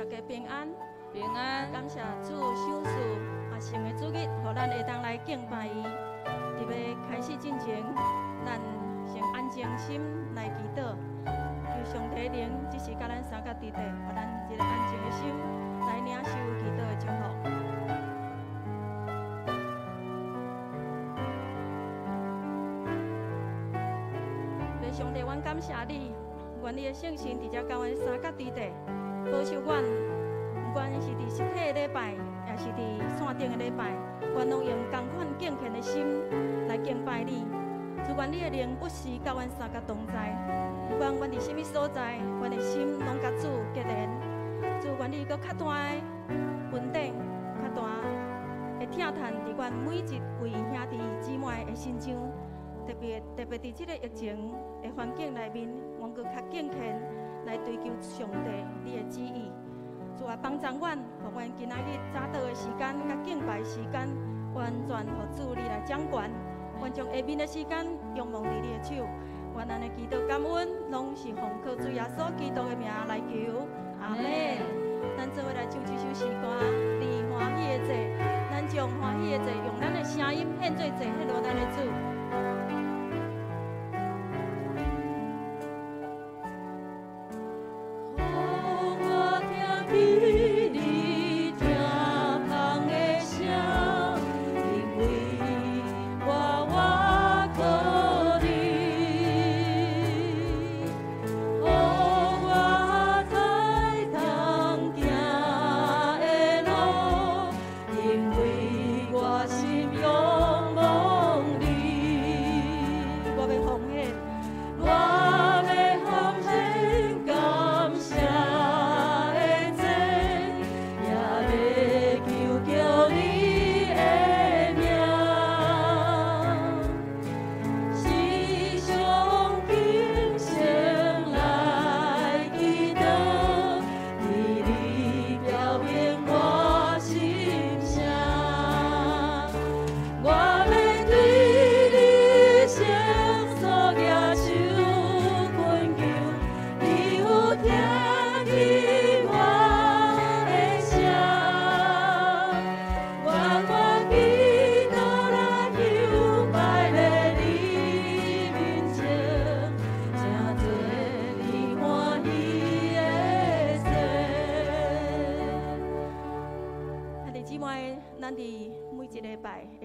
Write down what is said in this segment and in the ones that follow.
家平安。平安。感謝主賞賜阿聖的主日，予咱會當來敬拜伊。佇欲開始進前，咱先安靜心來祈禱，求上帝靈這時佮咱相佮佇底，予咱一个安靜的心來領受祈禱的祝福。上帝，阮感謝你，願你的聖神佇遮佮阮相佮佇底，保守阮，不管是佇實體的禮拜，抑是佇線頂的禮拜，阮攏用仝款敬虔的心來敬拜你。主，願你的靈不時佮阮相佮同在，不管阮佇啥物所在，阮的心攏佮主結連。主，願你閣較大的恩典，較大的疼嘆，佇阮每一位兄弟姊妹的身上。特別特別佇這个疫情的環境內面，阮閣較敬虔來追求上帝你的旨意。主啊，幫助阮，予阮今仔日早禱的時間、佮敬拜時間，完全予主你來掌權。阮將下面的時間仰望佇你的手，阮按呢祈禱感恩，攏是奉靠主耶穌基督的名來求。阿門。咱做伙來唱這首詩歌，你歡喜的祭，咱將歡喜的祭用咱的聲音獻做祭，獻予咱的主。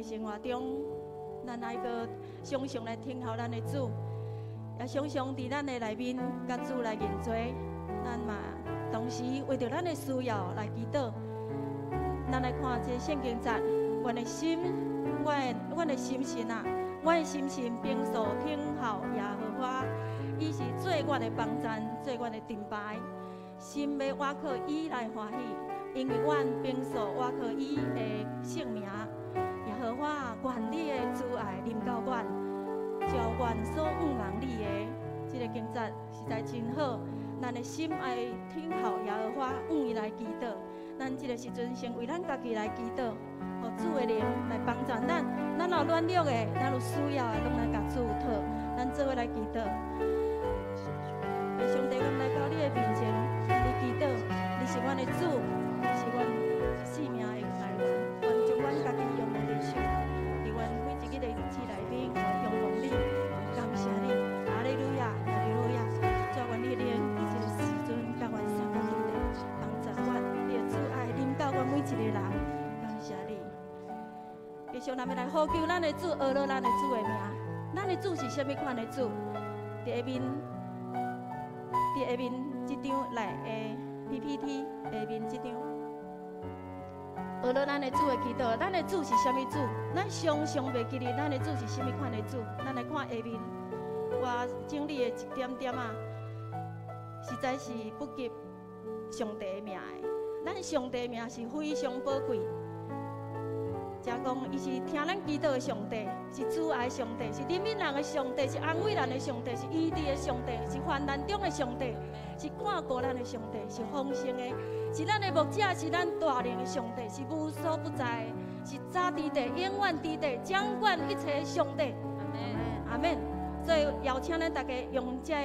生活中，咱愛閣常常來聽候咱的主，也常常佇咱的內面佮主來認罪。咱嘛同時為著咱的需要來祈禱。咱來看這聖經節，阮的心，阮的心神啊，阮的心神平素聽候耶和華，伊是做阮的幫贊，做阮的盾牌。心欲倚靠伊來歡喜，因為阮平素倚靠伊的聖名。耶和華，願你的慈愛臨到阮，照阮所向望你的。這个經節實在真好，咱的心愛聽候耶和華，向伊來祈禱。咱這个時陣先為咱家己來祈禱，予主的靈來幫助咱。咱有軟弱的，咱有需要的，攏來共主討。咱做伙來祈禱。上帝，阮來到你的面前，來祈禱。你是阮的主，你是阮生命的來源。阮將阮家己仰望佇手，佇阮每一日的日子內面，阮仰望你，感謝你，哈利路亞，哈利路亞。主，願你的靈佇這个時陣，佮阮相佮佇底，幫助阮，你的慈愛臨到阮每一个人，感謝你。繼續，咱欲來呼求咱的主，學落咱的主的名。咱的主是啥物款的主？佇下面這張來的 PPT 下面這張。學落咱的主的祈禱，咱的主是啥物主？咱常常袂記得咱的主是啥物款的主。咱來看下面，我整理的一點點仔，實在是不及上帝的名的。咱上帝的名是非常寶貴。才講，伊是聽咱祈禱的上帝，是慈愛上帝，是憐憫人的上帝，是安慰人的上帝，是醫治的上帝，是患難中的上帝，是看顧咱的上帝，是豐盛的，是咱的牧者，是咱大能的上帝，是無所不在的，是早佇地、永遠佇地、掌管一切的上帝。阿門。阿門。所以邀請咱大家用這个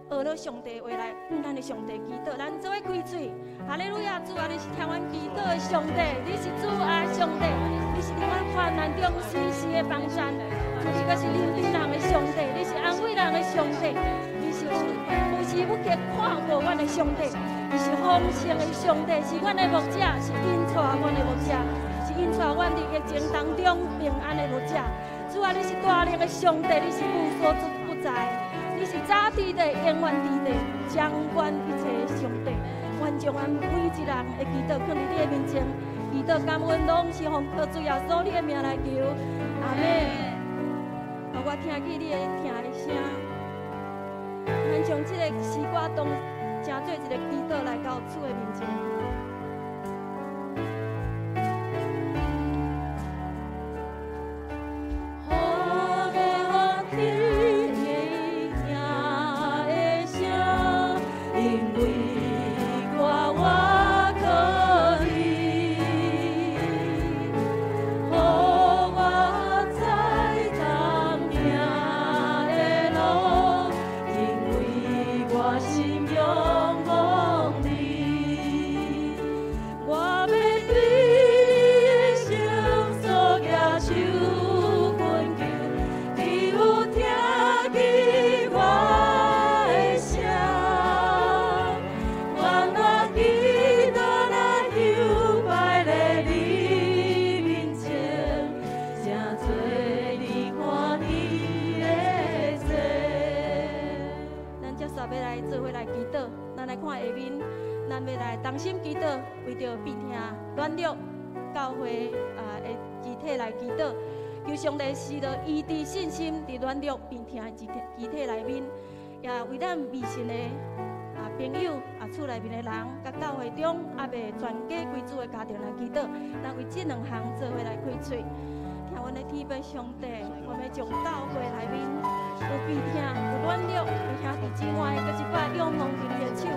学了上帝話來，向咱的上帝祈禱，咱做伙開喙，哈利路亞！主啊，你是聽阮祈禱的上帝，你是主啊，上帝，你是佇阮患難中隨時的幫贊，主你閣是憐憫人的上帝，你是安慰人的上帝，你是無時無刻看顧阮的上帝，你是豐盛的上帝，是阮的牧者，是引帶阮的牧者，是引帶阮佇疫情當中平安的牧者。主啊，你是大能的上帝，你是無所不在。你是早佇地，永遠佇地，掌管一切的上帝。願將阮每一人的祈禱，囥佇你的面前，祈禱感恩，攏是奉靠主耶穌你的名來求，阿們。予我聽見你的疼的聲，咱將這個詩歌當成做一個祈禱來到主的面前。同心祈禱，為著病疼軟弱教會啊的肢體來祈禱，求上帝賜予醫治信心佇軟弱病疼的肢體肢體內面，也為咱未信的啊朋友啊厝內面的人，佮教會中猶未全家歸主的家庭來祈禱，咱為這兩項做伙來開喙。聽阮的天父上帝，我欲將教會內面有病疼、有軟弱、有兄弟姊妹，閣一擺仰望佇你的手。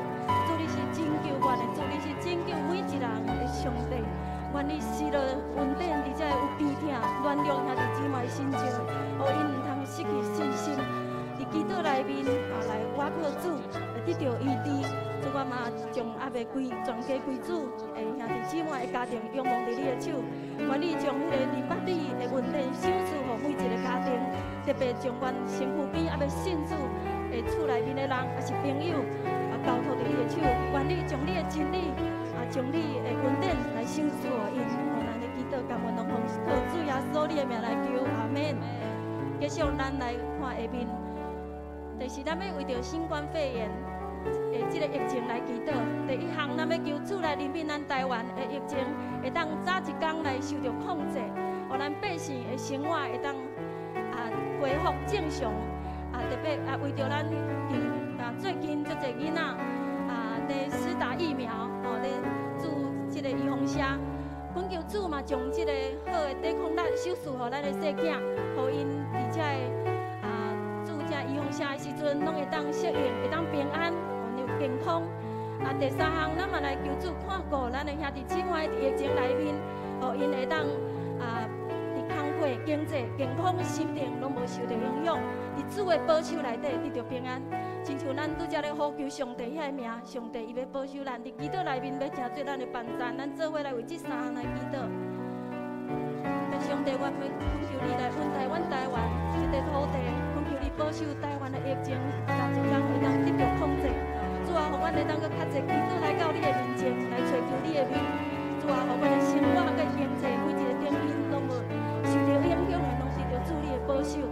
主你是拯救阮的主，你是拯救每一人的上帝。願你賜予恩典，佇這有病疼、軟弱兄弟姊妹身上，予𪜶毋通失去信心。佇祈禱內面啊，來倚靠主，會得著醫治。主我嘛將猶未歸全家歸主的兄弟姊妹的家庭仰望佇你的手，願你將彼個憐憫你的恩典賞賜予每一個家庭，特別將阮身軀邊猶未信主的厝內面的人，抑是朋友啊，交託佇你的手，願你將你的真理啊，將你的恩典來賞賜予𪜶。予咱的祈禱感恩攏奉靠主耶穌你的名來求，阿們。繼續咱來看下面，就是咱欲為著新冠肺炎的這個疫情來祈禱。第一項，咱欲求主來憐憫咱台灣的疫情，會當早一工來受著控制，予咱百姓的生活會當啊恢復正常。啊，特別啊，為著咱近啊最近足濟囡仔啊咧施打疫苗，吼咧注這個預防射，懇求主嘛將這個好的抵抗力賞賜予咱的細囝，予𪜶佇這个啊注這預防射的時陣，攏會當適應，會當平安，又健康。啊，第三項，咱嘛來求主看顧咱的兄弟姊妹佇疫情內面，予𪜶會當啊佇工課、經濟、健康、心靈攏無受著影響，佇主的保守內底得著平安。親像咱拄才咧呼求上帝彼个名，上帝伊欲保守咱，佇祈禱內面欲成做咱的幫贊，咱做伙來為這三項來祈禱。上帝，我欲懇求你來恩待阮台灣這塊土地，懇求你保守台灣的疫情，早一工會當得著控制。主啊，予阮會當閣較濟祈禱來到你的面前，來揣求你的面。主啊，予阮的生活佮經濟每一個頂面攏無受著影響的，攏得著主你的保守。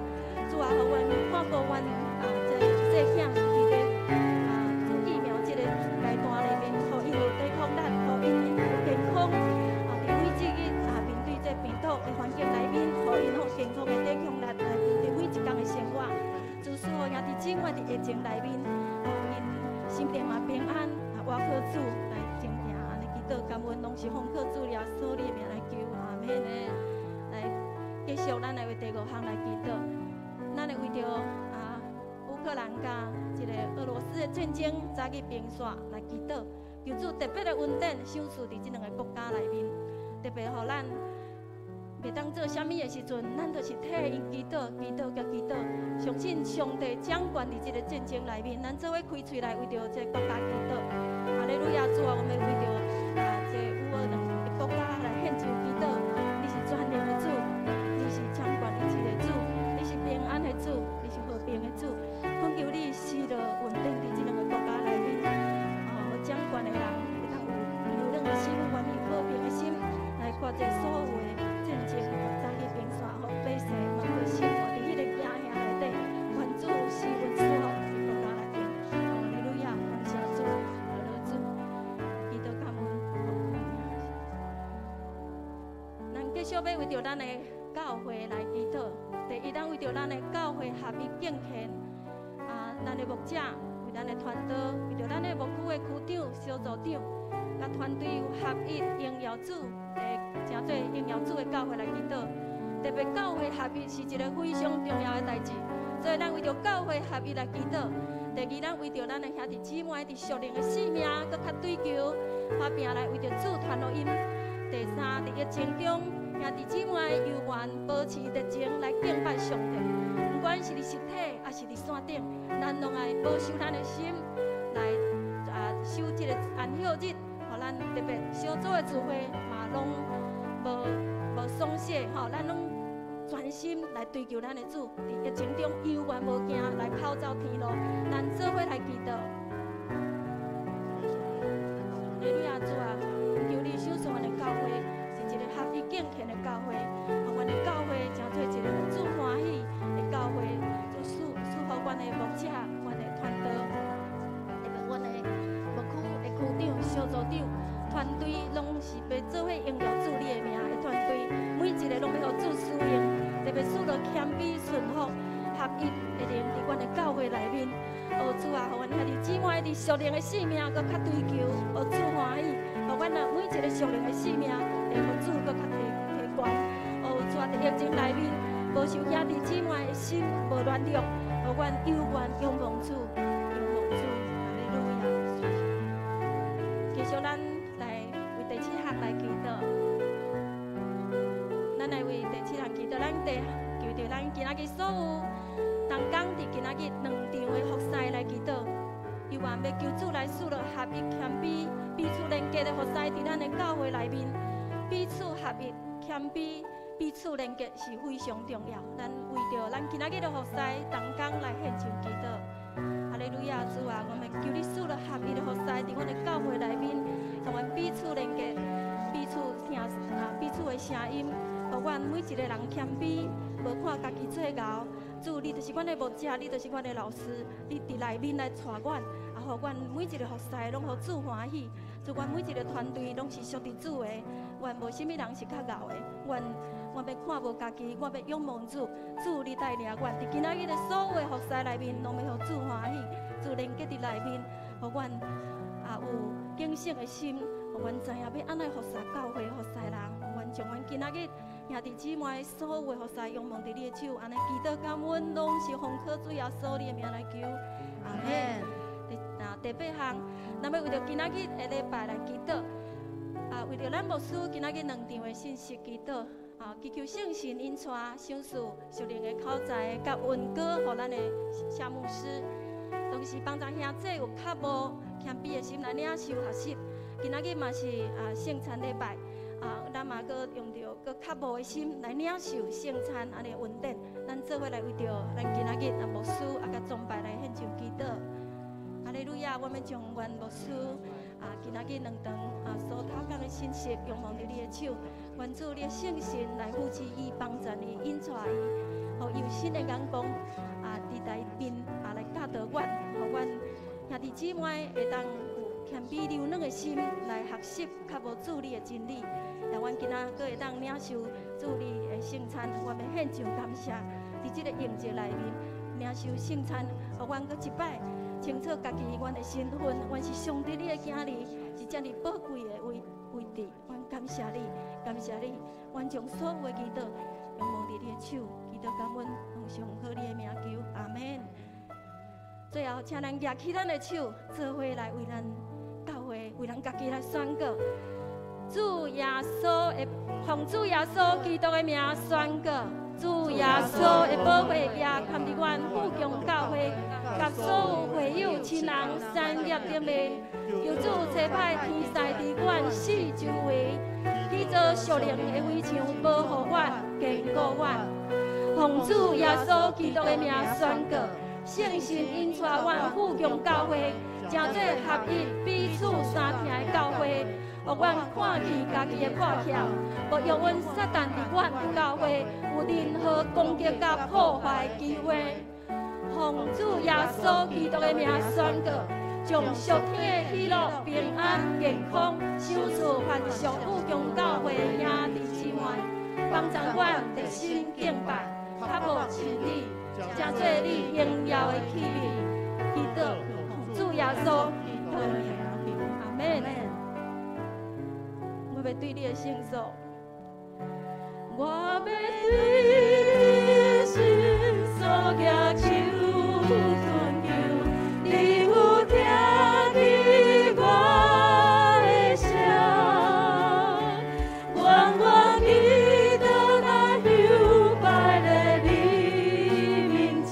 主啊，予阮看顧阮啊，這細囝佇咧啊注疫苗這個階段內面，予𪜶有抵抗力，予𪜶有健康。啊，佇每一日啊面對這病毒的環境內面，予𪜶有健康的抵抗力來面對每一工的生活。主賜予兄弟姊妹佇疫情內面，予𪜶心靈嘛平安，啊，倚靠主來前行，按呢祈禱感恩，攏是奉靠主耶穌你的名來求，阿們。來，繼續咱來為第五項來祈禱，咱會為著啊烏克蘭佮這个俄羅斯的戰爭早日平息來祈禱，求主特別的恩典賞賜佇這兩个國家內面，特別予咱袂當做啥物的時陣，咱就是替𪜶祈禱、祈禱佮祈禱，相信上帝掌權佇這个戰爭內面，咱做伙開喙來為著這個國家祈禱。哈利路亞，主啊，我們為著這烏俄兩個國家來獻上祈禱。你是全能的主，你是掌權一切的主，你是平安的主，你是和平的主。懇求你施落穩定佇這兩个國家內面，哦，掌權的人會當有柔軟的心，願意和平的心來決這所有的戰爭，早日平煞，予百姓嘛閣生活佇彼个驚嚇內底，願主施恩賜福佇國家內面。哈利路亞，感謝主，哈利主，祈禱感恩。咱繼續欲為著咱的教會來祈禱。第一，咱為著咱的教會合一敬虔，咱的牧者為咱的傳道，為著咱的牧區的區長、小組長，佮團隊有合一榮耀主的，成做榮耀主的教會來祈禱。特別教會合一是一个非常重要的代誌，所以咱為著教會合一來祈禱。第二，咱為著咱的兄弟姊妹佇屬靈的性命，閣較追求打拚來為著主傳福音。第三，佇疫情中，兄弟姊妹猶原保持熱情來敬拜上帝，毋管是佇實體抑是佇線頂，咱攏愛保守咱的心來守這个安息日，予咱特別小組的聚會嘛攏無鬆懈吼，咱攏專心來追求咱的主，佇疫情中猶原無驚來跑走天路，咱做伙來祈禱。哈利路亞，主啊，求你賞賜阮的教會是一个合一敬虔的教會，予阮的教會成做一个予主歡喜的教會，就賜福阮的牧者、阮的傳道，特別阮的牧區的區長、小組長、團隊，攏是欲做伙榮耀主你的名的團隊，每一个攏欲予主使用，特別賜予謙卑、順服、合一的靈佇阮的教會內面。哦，主啊，予阮兄弟姊妹佇屬靈的性命閣較追求，予主歡喜，予阮啊每一个屬靈的性命會予主閣較提提懸。哦，主啊，佇疫情內面，保守兄弟姊妹的心無軟弱，予阮猶原仰望主，仰望主，哈利路亞。繼續咱來為第七項來祈禱，咱來為第七項祈禱，咱第求著咱今仔日所有同工佇今仔日兩場的服侍來祈禱，猶原欲求主來賜予合一謙卑、彼此連結的服侍，佇咱的教會內面，彼此合一、謙卑、彼此連結是非常重要。咱為著咱今仔日的服侍同工來獻上祈禱。哈利路亞，主啊，我們求你賜予合一的服侍，佇阮的教會內面，讓阮彼此連結、彼此聽彼此的聲音，予阮每一个人謙卑，無看家己最𠢕。主，你就是阮的牧者，你就是阮的老師，你佇內面來帶阮，予阮每一个服侍攏予主歡喜。主，阮每一个團隊攏是屬佇主的，阮無啥物人是較𠢕的。阮欲看無家己，我欲仰望主，主你帶領阮佇今仔日的所有的服侍內面，攏欲予主歡喜。主連結佇內面，予阮有警醒的心，予阮知影欲按怎服侍教會、服侍人。阮將阮今仔日兄弟姊妹所有的服侍仰望佇你的手，按呢祈禱感恩，攏是奉靠主耶穌你的名來求，阿門。第八項，咱欲為著今仔日的禮拜來祈禱，為著咱牧師今仔日兩場的信息祈禱，祈求聖神引帶、賞賜屬靈的口才佮恩膏，予咱的謝牧師，同時幫助兄弟有較無謙卑的心來領受學習。今仔日嘛是聖餐禮拜。咱嘛閣用著閣較無的心來領受聖餐按呢恩典，咱做伙來為著咱今仔日牧師佮崇拜來獻上祈禱。哈利路亞！我們將阮牧師今仔日兩場所頭講的信息，仰望佇你的手，願主你的聖神來扶持伊、幫助伊、引帶伊，予有新的眼光佇內面來教導阮，予阮兄弟姊妹會當有謙卑柔軟的心來學習較無主你的真理。讓阮今仔閣會當領受主你的聖餐，我們獻上感謝。佇這个宴席內面領受聖餐，予阮閣一擺清楚家己阮的身份，阮是上帝你的囝兒，是遮爾寶貴的位置。阮感謝你，感謝你，阮將所有的祈禱仰望佇你的手，祈禱感恩，用上好你的名求，阿門。最後，請咱舉起咱的手，做伙來為咱教會、為咱家己來宣告。主耶穌的奉主耶穌基督的名宣告，主耶穌的寶血也含佇阮富強教會佮所有會友親人產業頂面，求主差派天使佇阮四周圍，去做屬靈的圍牆保護阮、堅固阮。奉主耶穌基督的名宣告，聖神引帶阮富強教會，成做合一彼此相疼的教會，予阮看見家己的破欠，無容阮撒旦佇阮教會有任何攻擊佮破壞機會。奉主耶穌基督的名宣告，將屬天的喜樂、平安、健康，賞賜凡屬富強教會兄弟姊妹，幫助阮熱心敬拜，較無真理，成做你榮耀的器皿。祈禱，奉主耶穌基督的名，阿門。我欲對你的聖所，我欲對你的聖所舉手懇求，你有聽見我的聲，願我祈禱來向拜在你面前，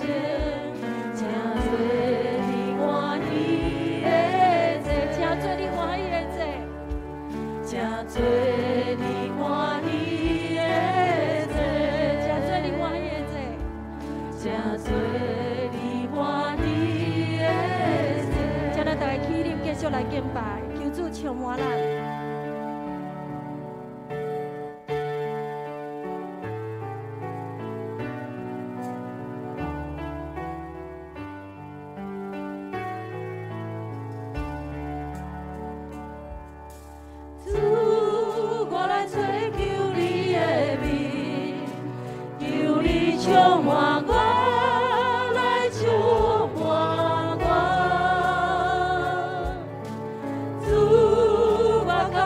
成做你歡喜的祭，成做你歡喜的祭，成做你歡喜的祭，成做你歡喜的祭，成做你歡喜的祭。請咱大家起立，繼續來敬拜，求主充滿咱。主，我來揣求你的面，求你充滿我，來充滿我。主，我渴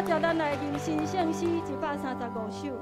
最後，咱來吟新聖詩135首。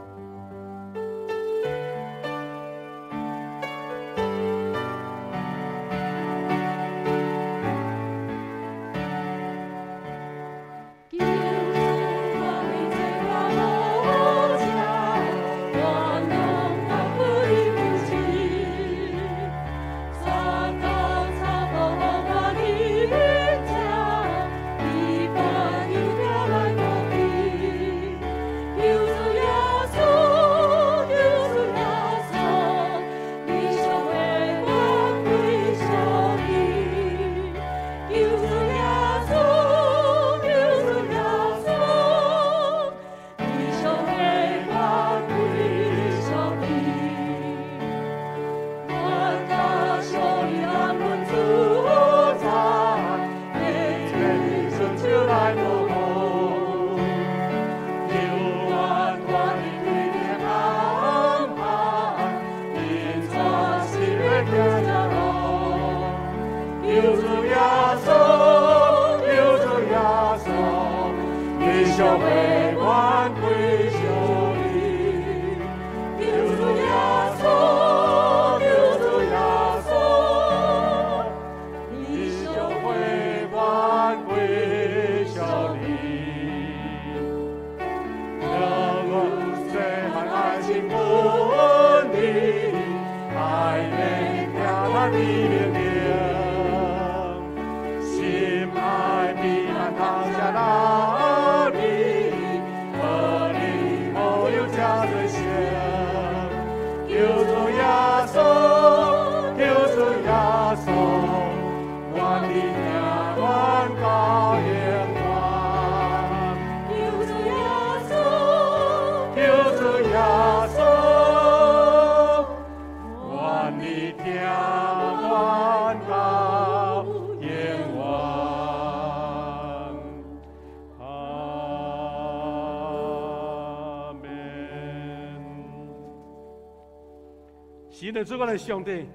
神的主，我的上帝，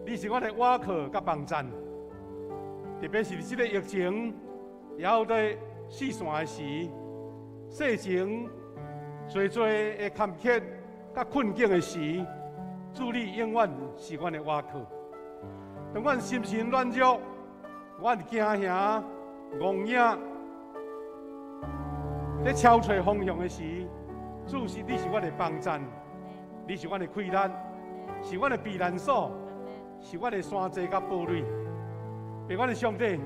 你是我的倚靠佮帮赞。特别是这个疫情也有在四散的时，世情济济的坎坷佮困境的时，主你永远是阮的倚靠。当阮心神软弱，阮惊吓、戆影，咧超揣方向的时，主是你是阮的帮赞，你是阮的气力。是阮的避难所，是阮的山寨佮堡垒。父阮的上帝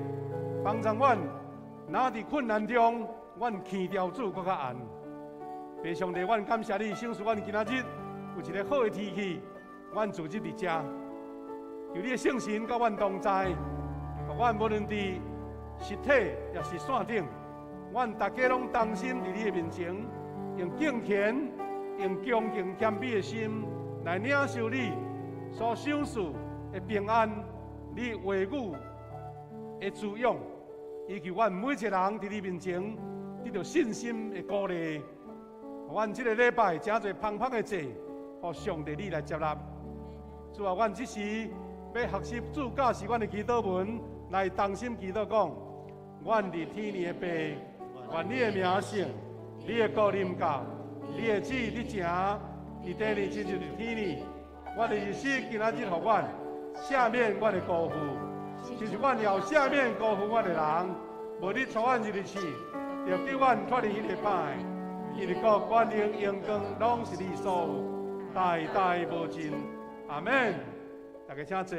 帮助阮，若伫困难中，阮牵牢主阁较安。父上帝，阮感谢你，赏赐阮今仔日有一个好的天气，阮自日伫遮，求你的圣神佮阮同在，予阮无论伫实体抑是线顶，阮大家拢同心伫你的面前，用敬虔、用恭敬谦卑的心，来领受你所赏赐的平安，你话语的滋养，以及阮每一个人伫你面前得到信心的鼓励。阮这个礼拜诚济芳芳的祭，予上帝你来接纳。主啊，阮这时欲学习主教示阮的祈祷文，来同心祈祷讲：阮伫天的父，愿你的名圣，你的国临到，你的旨意行。伫地里，亲像伫天里。我的日子今仔日予阮赦免阮的辜负，亲像阮也赦免辜负阮的人。无你带阮入去试，著救阮脫離彼个歹。因為國、權能、榮光，攏是你所有，代代無盡。阿們。大家請坐。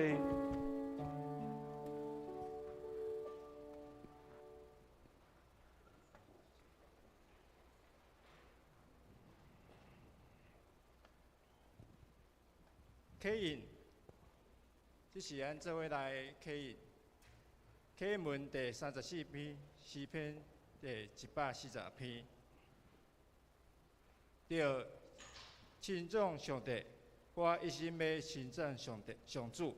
啟印，這是咱做伙來啟印。啟印文第34篇，詩篇第140篇。著稱頌上帝，我一心欲稱讚上帝上主。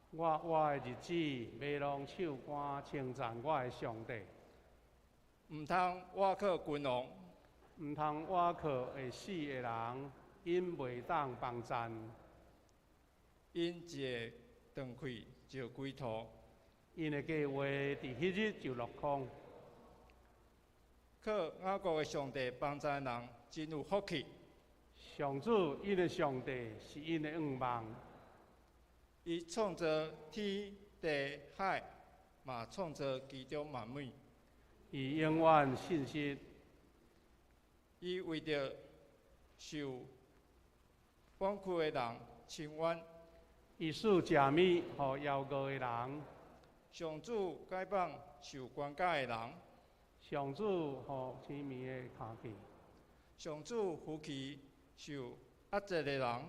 我活的日子，欲攏唱歌稱讚我的上帝。毋通倚靠君王，毋通倚靠會死的人，𪜶袂當幫贊。𪜶一个斷氣就歸土，𪜶的計劃佇彼日就落空。靠雅各的上帝幫贊的人真有福氣。上主𪜶的上帝是𪜶的向望。伊創造天地海，嘛創造其中萬物。伊永遠信實。伊為著受冤屈的人伸冤。伊賜食物予枵餓的人。上主解放受關押的人。上主予痴迷的跤見。上主扶起受壓制的人。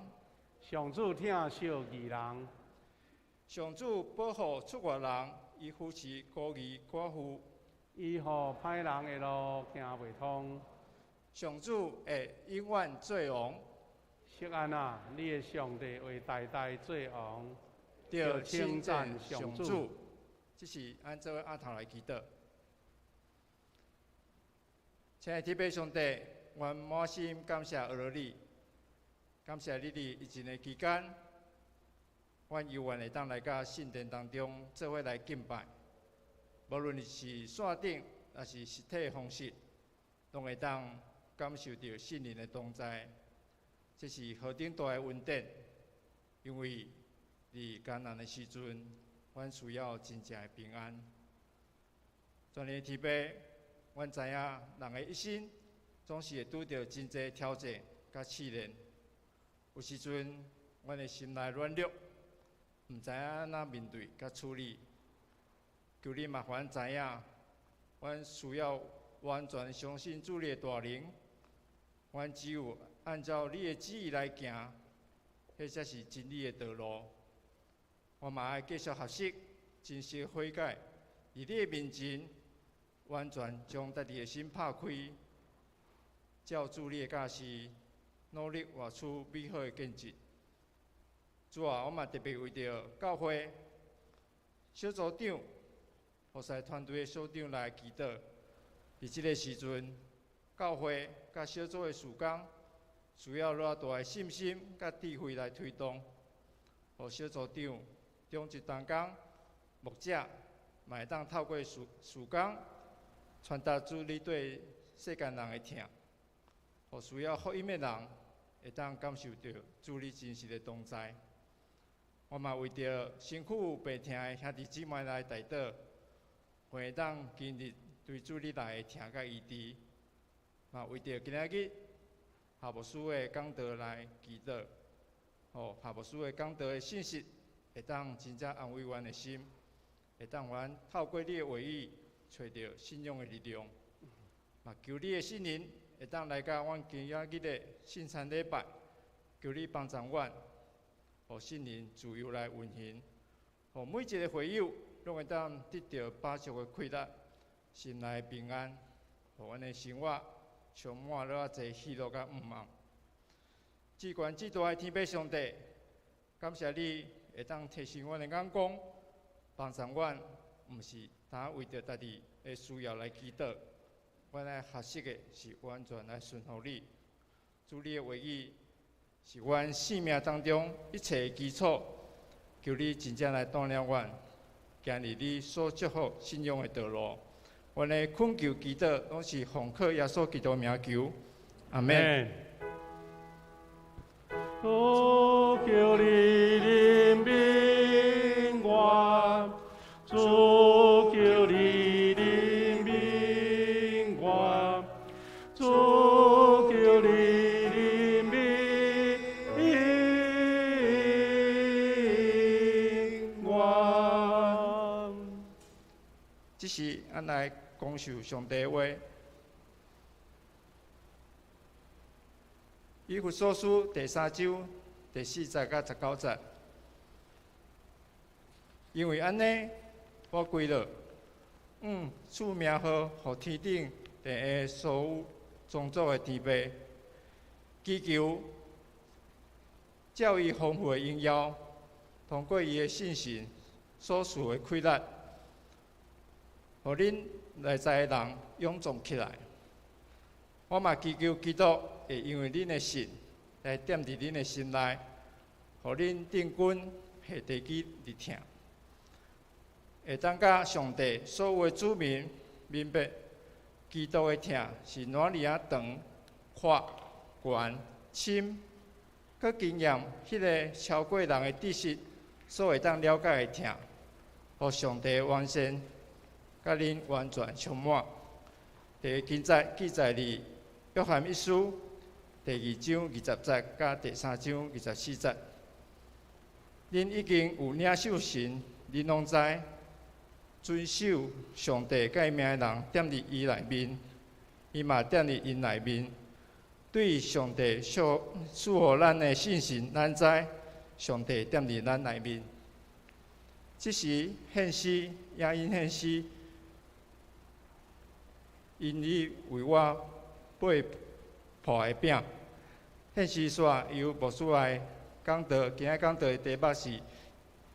上主疼惜義人。上主保護出外人，伊扶持孤兒寡婦。伊予歹人的路行袂通。上主會永遠做王。錫安啊，你的上帝會代代做王。著稱讚上主。這是按做阿頭來祈禱。親愛的天父上帝，阮滿心感謝阿羅你，感謝你佇疫情的期間，阮猶原會當來到聖殿當中做伙來敬拜。無論是線頂，抑是實體方式，攏會當感受著聖靈的同在。這是何等大的恩典！因為佇艱難的時陣，阮需要真正的平安。全能的天父，阮知影人的一生總是會拄著真濟挑戰佮試煉。有時陣，阮的心內軟弱，毋知影按怎面對佮處理。求你嘛，予阮知影，阮需要完全相信主你的大能。阮只有按照你的旨意來行，彼才是真理的道路。我嘛愛繼續學習，真實悔改，佇你的面前，完全將家己的心拍開，照主你的教示，努力活出美好的見證。主啊，我嘛特別為著教會小組長、服侍團隊的小長來祈禱。佇這个時陣，教會佮小組的事工，需要偌大的信心佮智慧來推動，予小組長、長執同工、牧者，嘛會當透過事工傳達主你對世間人的疼，予需要福音的人會當感受著主你真實的同在。我嘛為著身軀有病痛的兄弟姊妹來代禱，願會當經歷對主你來的疼佮醫治。嘛為著今仔日夏牧師的講道來祈禱，予夏牧師的講道的信息會當真正安慰阮的心，會當予阮透過你的話語揣著信仰的力量。嘛求你的聖靈會當來到阮今仔日的聖餐禮拜，求你幫助阮，予聖靈自由來運行，予每一个會友攏會當得著飽足的快樂，心內平安，予阮的生活充滿了偌濟喜樂佮向望。至懸至大的天父上帝，感謝你會當提升阮的眼光，幫助阮，毋是單為著家己的需要來祈禱，阮愛學習的是完全來順服你。主你的話語是阮生命當中一切的基礎，求你真正來帶領阮，行佇你所祝福信仰的道路。阮的懇求祈禱，攏是奉靠耶穌基督名求，阿們。主求你憐憫我，主求你憐憫我，主求你憐憫我。這時，咱來講述上帝話。以弗所書第三章第四節到十九節，因為按呢，我跪落，賜名號予天頂地下所有宗族的天父，祈求照伊豐富的榮耀，通過伊的聖神所賜的氣力，予恁內在的人勇壯起來。我嘛祈求基督會因為恁的信來踮佇恁的心內，予恁釘根下地基日疼，會當佮上帝所有的子民明白，基督的疼是哪爾仔長、闊、懸、深，閣經驗彼个超過人的知識所會當了解的疼，予上帝完善，佮恁完全充滿。第一經節記載佇約翰一書第二章二十節佮第三章二十四節。恁已經有領受神，恁攏知遵守上帝誡命的人，踮佇伊內面，伊嘛踮佇𪜶內面。對上帝所賜予咱的信心，咱知上帝踮佇咱內面。這時獻詩也因獻詩，因伊為我掰破的餅。獻詩煞由牧師來講道，今仔講道的題目是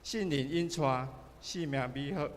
聖靈引帶，生命美好。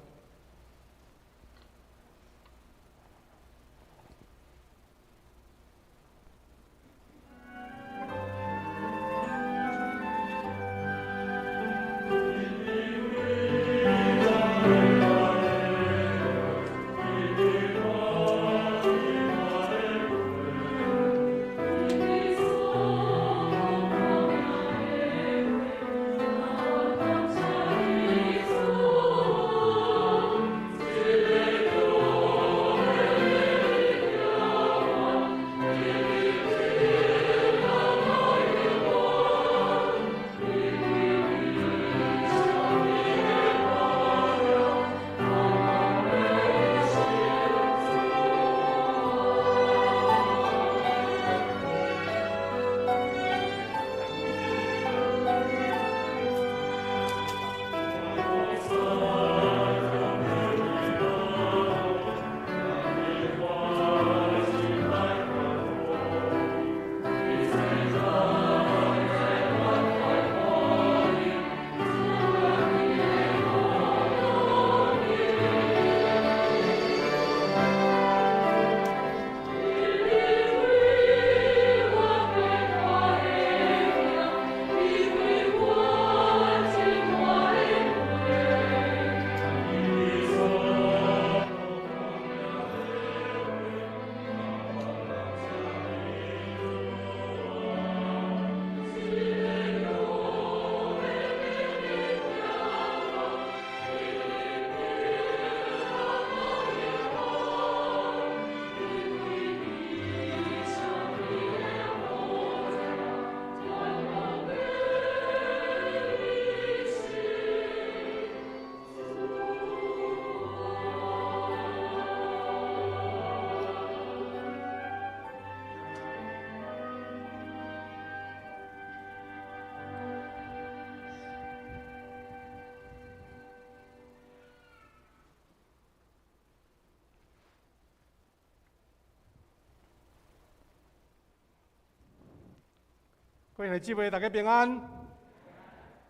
各位姊妹，大家平安。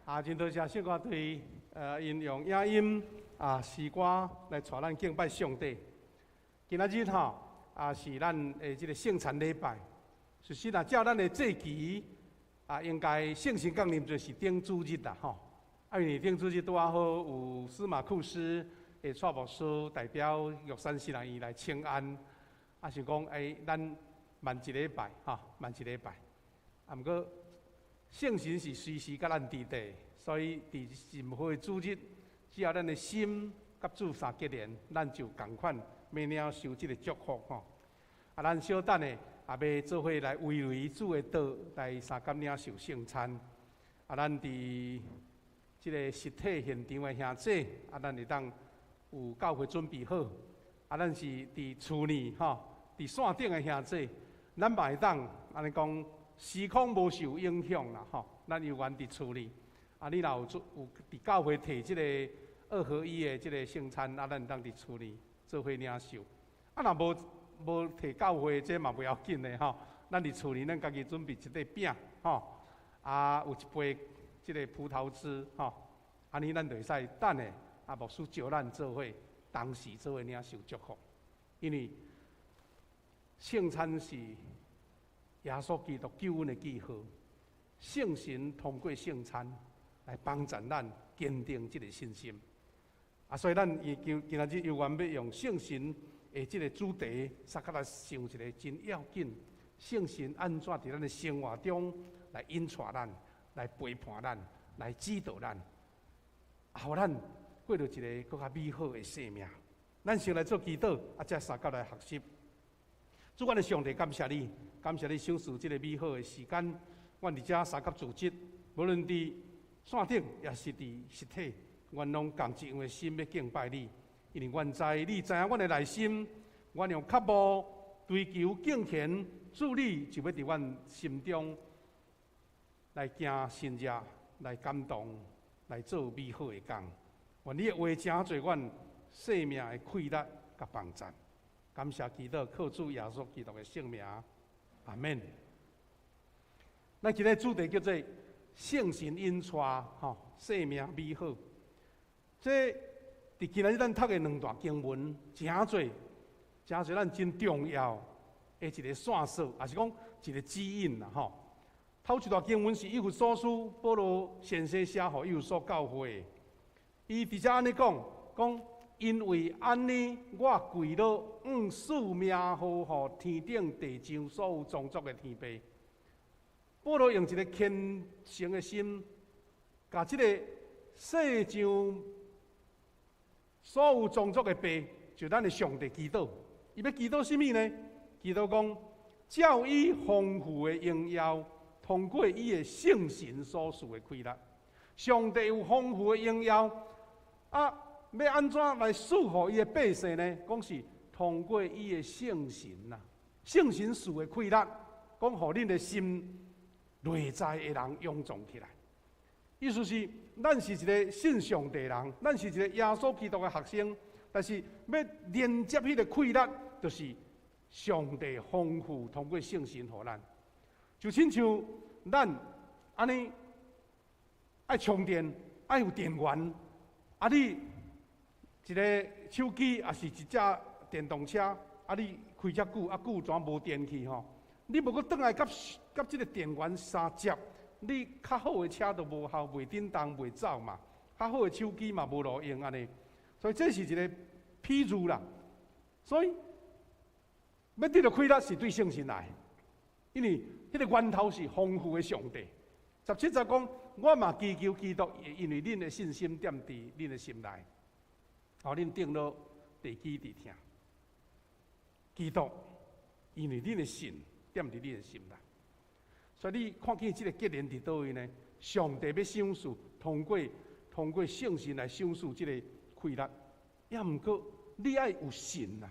啊，真多謝聖歌隊，𪜶用影音啊詩歌來帶咱敬拜上帝。今仔日吼啊是咱的這个聖餐禮拜。事實啊，照咱的節期啊，應該聖神降臨就是頂主日啦吼。啊，因為頂主日拄仔好有司馬庫斯的蔡牧師代表玉山神學院來請安，啊是講咱慢一禮拜吼，慢一禮拜。啊，毋過聖神是隨時佮咱佇佇，所以佇任何的主日，只要咱的心佮主相結連，咱就仝款欲領受這个祝福吼。啊，咱小等下也欲做伙來圍圍主的桌來相佮領受聖餐。啊，咱佇這个實體現場的兄姊，啊，咱會當有教會準備好。啊，咱是佇厝裡吼，佇線頂的兄姊，咱嘛會當按呢講。時空無受影響啦，吼！咱猶原佇厝裡，啊，你若有做有佇教會提這个二合一的這个聖餐，啊，咱當佇厝裡做伙領受。啊，若無提教會，這嘛袂要緊的吼。咱佇厝裡，咱家己準備一塊餅，吼，啊，有一杯這个葡萄汁，吼，按呢咱就會使等下，啊，牧師召咱做伙，同時做伙領受祝福。因為聖餐是耶穌基督救恩的記號，聖神通過聖餐來幫助咱堅定這个信心。啊，所以咱今仔日猶原欲用聖神的這个主題，相佮來想一个真要緊，聖神按怎佇咱的生活中來引帶咱，來陪伴咱，來指導咱，予咱過著一个閣較美好的生命。咱先來做祈禱，啊，才相佮來學習。主，阮的上帝，感謝你，感謝你賞賜這个美好的時間。阮佇遮相佮組織，無論佇線頂，抑是佇實體，阮攏仝一樣的心欲敬拜你，因為阮知你知影阮的內心，阮用渴慕追求敬虔，主你就欲佇阮心中來行神蹟，來感動，來做美好的工。願你的話成做阮生命的氣力佮幫贊。感謝祈禱，靠主耶穌基督的聖名，阿們。咱今日主題叫做聖神引帶，吼，生命美好。這佇今仔日咱讀的兩段經文，誠濟，誠濟咱真重要的一个線索，抑是講一个指引啦，吼。頭一段經文是以弗所書保羅先生寫予以弗所教會，伊佇遮按呢講，講因為按呢，我跪落，向賜名號予天頂地上所有種族的天父。保羅用一个虔誠的心，共這个世上所有種族的父，就咱的上帝祈禱。伊欲祈禱啥物呢？祈禱講，照伊豐富的榮耀，通過伊的聖神所賜的氣力。上帝有豐富的榮耀，啊，欲按怎來賜予伊的百姓呢？講是通過伊的聖神啊，聖神賜的氣力，講予恁的心內在的人勇壯起來。意思是，咱是一个信上帝人，咱是一个耶穌基督的學生，但是欲連接彼个氣力，就是上帝豐富通過聖神予咱。就親像咱按呢愛充電，愛有電源，啊你一个手機抑是一隻電動車，啊你開遮久，啊久怎無電去吼？你無閣轉來佮佮這个電源相接，你較好的車都無效，袂振動，袂走嘛。較好的手機嘛無路用按呢，所以這是一个譬喻啦。所以欲得著氣力是對聖神來，因為彼个源頭是豐富的上帝。17節講，我嘛祈求基督，因為恁的信心踮佇恁的心內，予恁釘落地基佇疼。基督，因為恁的信踮佇恁的心內，所以你看見這个結連佇佗位呢？上帝欲賞賜，通過聖神來賞賜這个氣力，抑毋過你愛有信啊！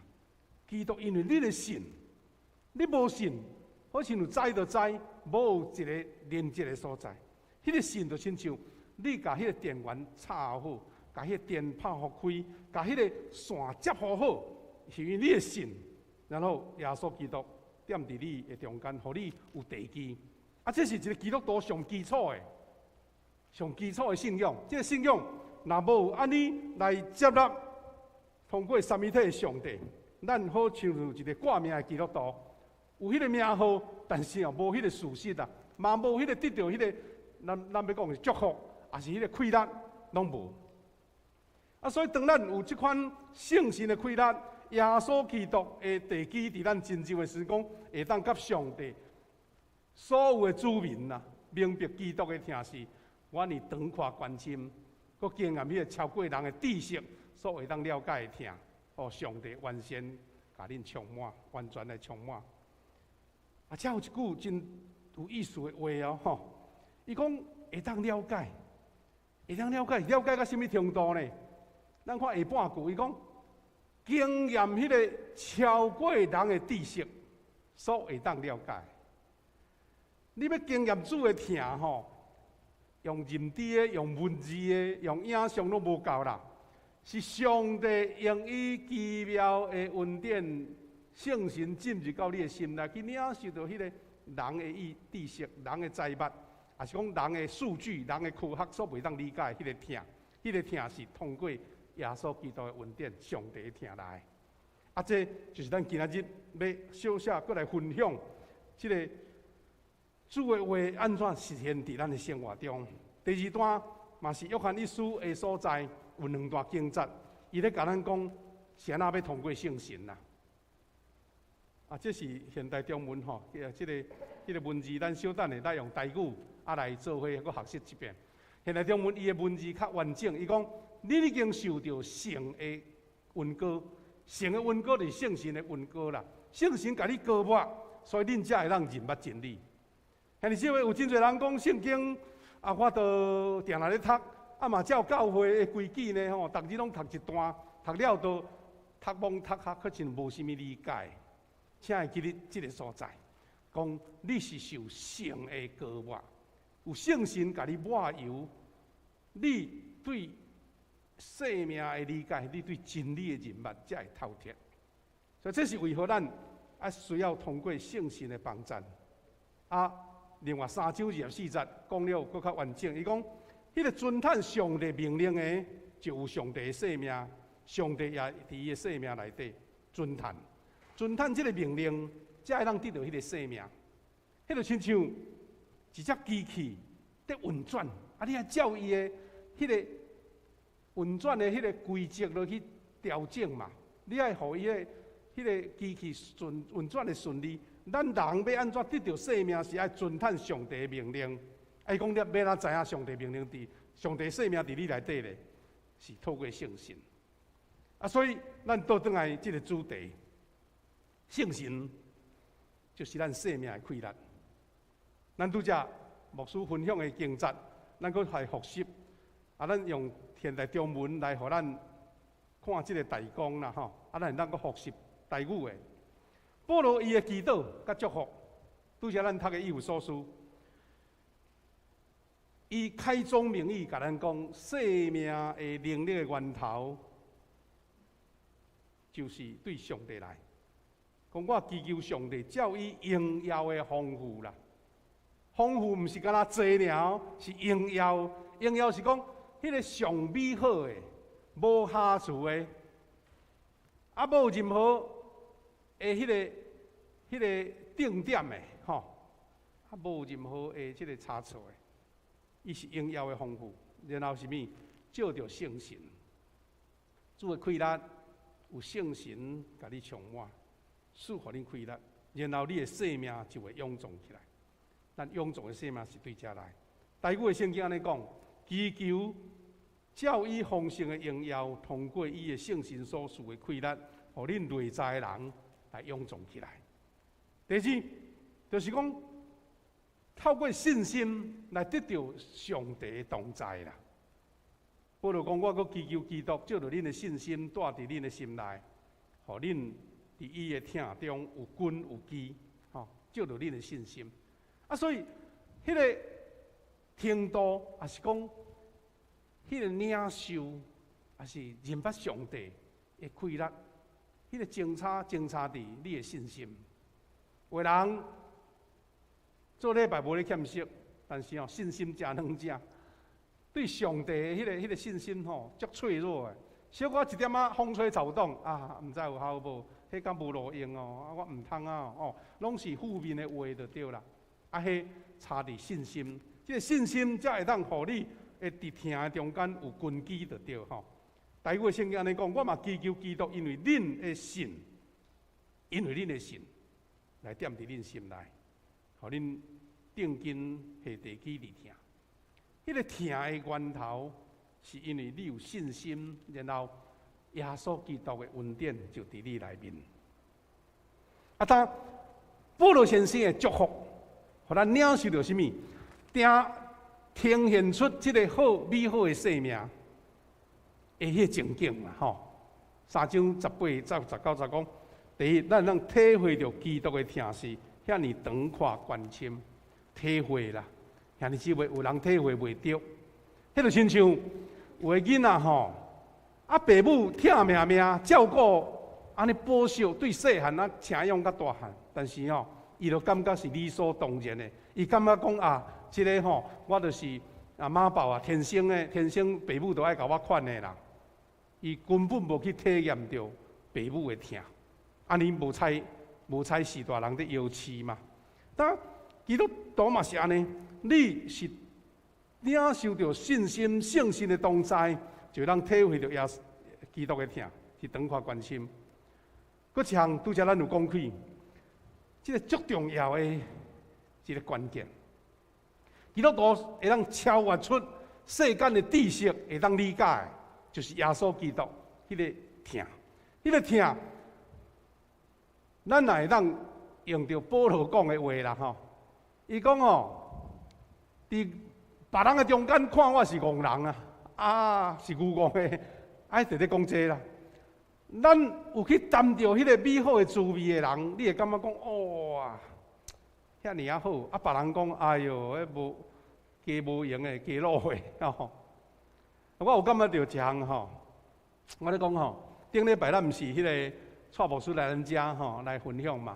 基督因為你的信，你無信，好親像知就知，無有一个連接的所在。彼个信就親像你共彼个電源插好，共彼个電拍予開，共彼个線接予好，是因為你的信，然後耶穌基督踮佇你的中間，予你有地基。啊，這是一个基督徒上基礎的、上基礎的信仰。這个信仰若無按呢來接納，通過三位一體的上帝，咱好親像一个掛名的基督徒，有彼个名號，但是哦，無彼个事實啊，嘛無彼个得著彼个，咱欲講是祝福，抑是彼个氣力，攏無。啊，所以當咱有這款聖神的氣力，耶穌基督的地基佇咱真正的時講，會當佮上帝所有的子民啊，明白基督的疼是，阮以長闊高深，閣經驗彼个超過人的知識所會當了解的疼，予上帝完全共恁充滿，完全來充滿。啊，遮有一句真有意思的話哦，吼！伊講會當了解，會當了解，了解到啥物程度呢？咱看下半句，伊講經驗彼个超過人的知識所會當了解。你欲經驗主的疼吼，用認知的、用文字的、用影像攏無夠啦。是上帝用伊奇妙的恩典、聖神進入到你的心內，去領受著彼个人的意知識、人的才捌，抑是講人的數據、人的科學所袂當理解彼个疼，彼个疼是通過耶穌基督的恩典、上帝的疼來。啊，這就是咱今仔日欲小小閣來分享這个主的話按怎實現佇咱的生活中。第二段嘛是約翰一書的所在，有兩段經節，伊咧共咱講，是按怎欲通過聖神啦。啊，這是現代中文吼，這個文字，咱小等下來用台語啊來做伙閣學習一遍。現代中文伊的文字較完整，伊講你已經受著聖的恩膏，聖的恩膏就是聖神的恩膏啦。聖神共你膏抹，所以恁才會當認捌真理。兄弟姊妹，有真濟人講聖經啊，我都定定咧讀，啊嘛照教會的規矩呢吼，逐日攏讀一段，讀了都讀懵讀學，閣真無啥物理解。請會記得這个所在，講你是受聖的膏抹，有聖神共你抹油，你對生命的理解，你對真理的認捌才會透徹。所以這是為何咱啊需要通過聖神的幫贊。啊，另外三章24節講了閣較完整，伊講，彼個遵趁上帝命令的，就有上帝的生命，上帝也佇伊的生命內底遵趁。遵趁這个命令，才會當得著彼个生命。彼就親像一隻機器佇運轉，啊，你愛照伊的彼个運轉的彼个規則落去調整嘛。你愛予伊的彼个機器順運轉的順利。咱人欲按怎得著生命，是愛遵趁上帝的命令。啊，伊講你欲按怎知影上帝命令佇上帝生命佇你內底咧，是透過聖神。啊，所以咱倒轉來這个主題。聖神就是咱生命的氣力。咱拄才牧師分享的經節，咱閣來複習。啊，咱用現代中文來予咱看這个大綱啦，吼。啊，咱會當閣複習台語的。保羅伊的祈禱佮祝福，拄才咱讀的以弗所書，伊開宗明義共咱講，生命的能力的源頭，就是對上帝來。講我祈求上帝照伊榮耀的豐富啦，豐富毋是干焦濟爾，是榮耀。榮耀是講彼个上美好的、無瑕疵的，啊，無任何的彼个定點的，吼，啊，無任何的這个差錯的，伊是榮耀的豐富。然後是物？藉著聖神，主的氣力有聖神共你充滿。賜予恁氣力，然後你的生命就會勇壯起來。咱勇壯的生命是對遮來。台語的聖經按呢講，祈求照伊豐盛的榮耀，通過伊的聖神所賜的氣力，予恁內在的人來勇壯起來。第二，就是講透過信心來得著上帝的同在啦。保羅講，我閣祈求基督，藉著恁的信心，住佇恁的心內，予恁佇伊的疼中有根有基，吼，藉著恁的信心。啊，所以彼个程度，抑是講彼个領受，抑是認捌上帝的氣力，彼个精差精差佇你的信心。有的人做禮拜無咧欠息，但是吼信心誠軟正，對上帝的彼个信心吼足脆弱的，小可一點仔風吹草動啊，毋知有效無？彼敢無路用哦，啊我毋通啊哦，攏是負面的話就對啦。啊，彼差佇信心，這个信心才會當予你會佇疼的中間有根基就對吼。台語的聖經按呢講，我嘛祈求基督，因為恁的信，因為恁的信，來踮佇恁心內，予恁定根下地基佇疼。彼个疼的源頭，是因為你有信心，然後耶穌基督的恩典就佇你內面。啊，當保羅先生的祝福，予咱領受著啥物？定呈現出這个好美好的生命的彼个情景啦，吼。三章18至19節講，第一，咱通體會著基督的疼是遐爾長闊寬深，體會啦。兄弟姊妹，有人體會袂著，彼就親像有的囡仔吼，啊爸母疼命命照顧，按呢保守，對細漢啊請養甲大漢，但是吼，伊就感覺是理所當然的，伊感覺講啊，這个吼，我就是啊媽寶啊，天生的，天生爸母就愛共我款的啦。伊根本無去體驗著爸母的疼，按呢無彩無彩序大人佇搖飼嘛。但基督徒嘛是按呢，你是領受著信心、聖神的同在，就通體會著耶穌基督的疼，是長闊寬深。閣一項，拄才咱有講起，這个足重要的一个關鍵。基督徒會當超越出世間的知識，會當理解的，就是耶穌基督彼个疼，彼个疼，咱若會當用著保羅講的話啦吼，伊講哦，佇別人的中間看我是戇人啊，啊是牛戇的，愛直咧講這啦。咱有去擔著彼個美好的滋味的人，你會感覺講哇，遐爾仔好。啊，別人講，哎喲，彼無加無閒的，加落的吼。我有感覺著一項吼，我咧講吼，頂禮拜咱毋是彼个蔡牧師來咱遮吼來分享嘛？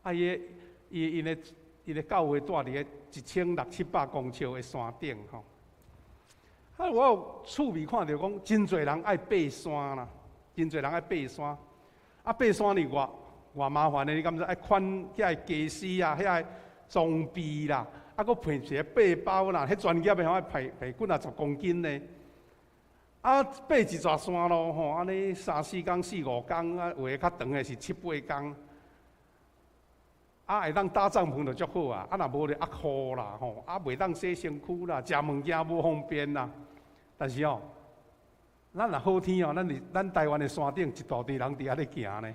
啊，伊伊𪜶的伊的教會蹛佇个一千六七百公尺的山頂吼。啊，我有趣味看著講，真濟人愛爬山啦。真濟人愛爬山，啊爬山呢偌偌麻煩的，你敢知？愛牵遐个家私啊，遐个裝備啦，啊閣背一个背包啦，彼專業的吼愛背背幾若十公斤呢。啊，爬一座山路吼，按呢三四工、四五工，啊有的較長的是七八工。啊，會當搭帳篷就足好啊，啊若無就壓雨啦吼，啊袂當洗身軀啦，食物件無方便啦。但是哦，咱若好天哦，咱佇咱台灣的山頂一大堆人佇遐咧行呢，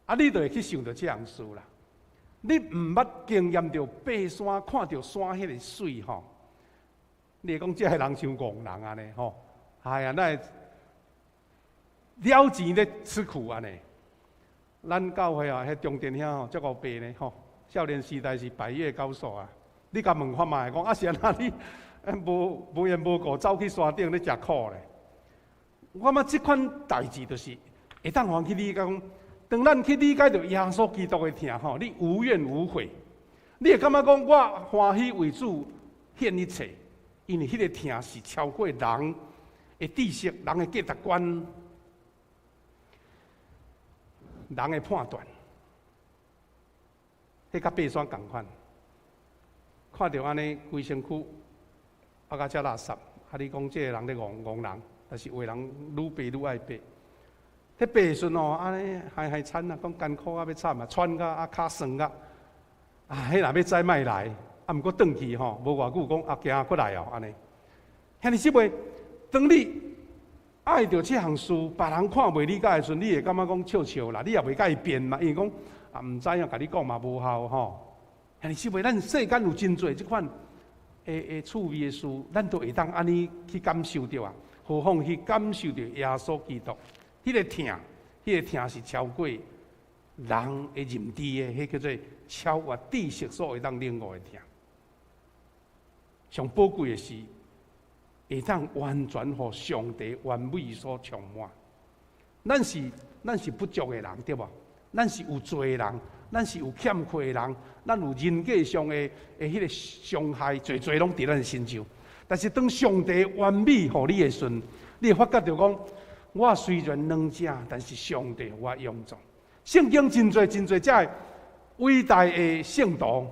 啊，你就會去想著這項事啦。你毋捌經驗著爬山，看著山彼个媠吼，你會講這个人傷戇人按呢吼？哎呀，哪會了錢咧吃苦按呢？咱教會啊，彼中殿遐吼，足夠爬呢吼。少年時代是百岳高手啊！你共問看覓，講啊是按怎你無無緣無故走去山頂咧食苦咧？我感覺這款代誌就是會當予人去理解講，當咱去理解著耶穌基督的疼吼，你無怨無悔，你會感覺講我歡喜為主獻一切，因為彼个疼是超過人的知識、人的價值觀、人的判斷，彼佮爬山仝款，看著按呢規身軀啊甲遮垃圾，啊你講這个人咧戇戇人。但是有的人愈爬愈愛爬，彼爬的時陣哦，按呢害害慘啊，講艱苦啊，欲慘啊，喘甲啊，跤酸甲，啊，彼若欲再莫來，啊，毋過轉去吼，無偌久講啊，行閣來哦，按呢。兄弟姊妹，當你愛著這項事，別人看袂理解的時陣，你會感覺講笑笑啦，你也袂共伊辯嘛，因為講啊，毋知影共你講嘛無效吼。兄弟姊妹，咱世間有真濟這款會會趣味的事，咱都會當按呢去感受著啊。何況去感受著耶穌基督，彼个疼，彼个疼是超過人的認知的，彼叫做超越知識所會當領悟的疼。上寶貴的是，會當完全予上帝完美所充滿。咱是不足的人，對無？咱是有罪的人，咱是有欠缺的人，咱有人格上的的彼个傷害，濟濟攏佇咱身上。但是當上帝完美予你的時陣，你會發覺著講，我雖然軟弱，但是上帝予我勇壯。聖經真濟真濟這偉大的聖徒，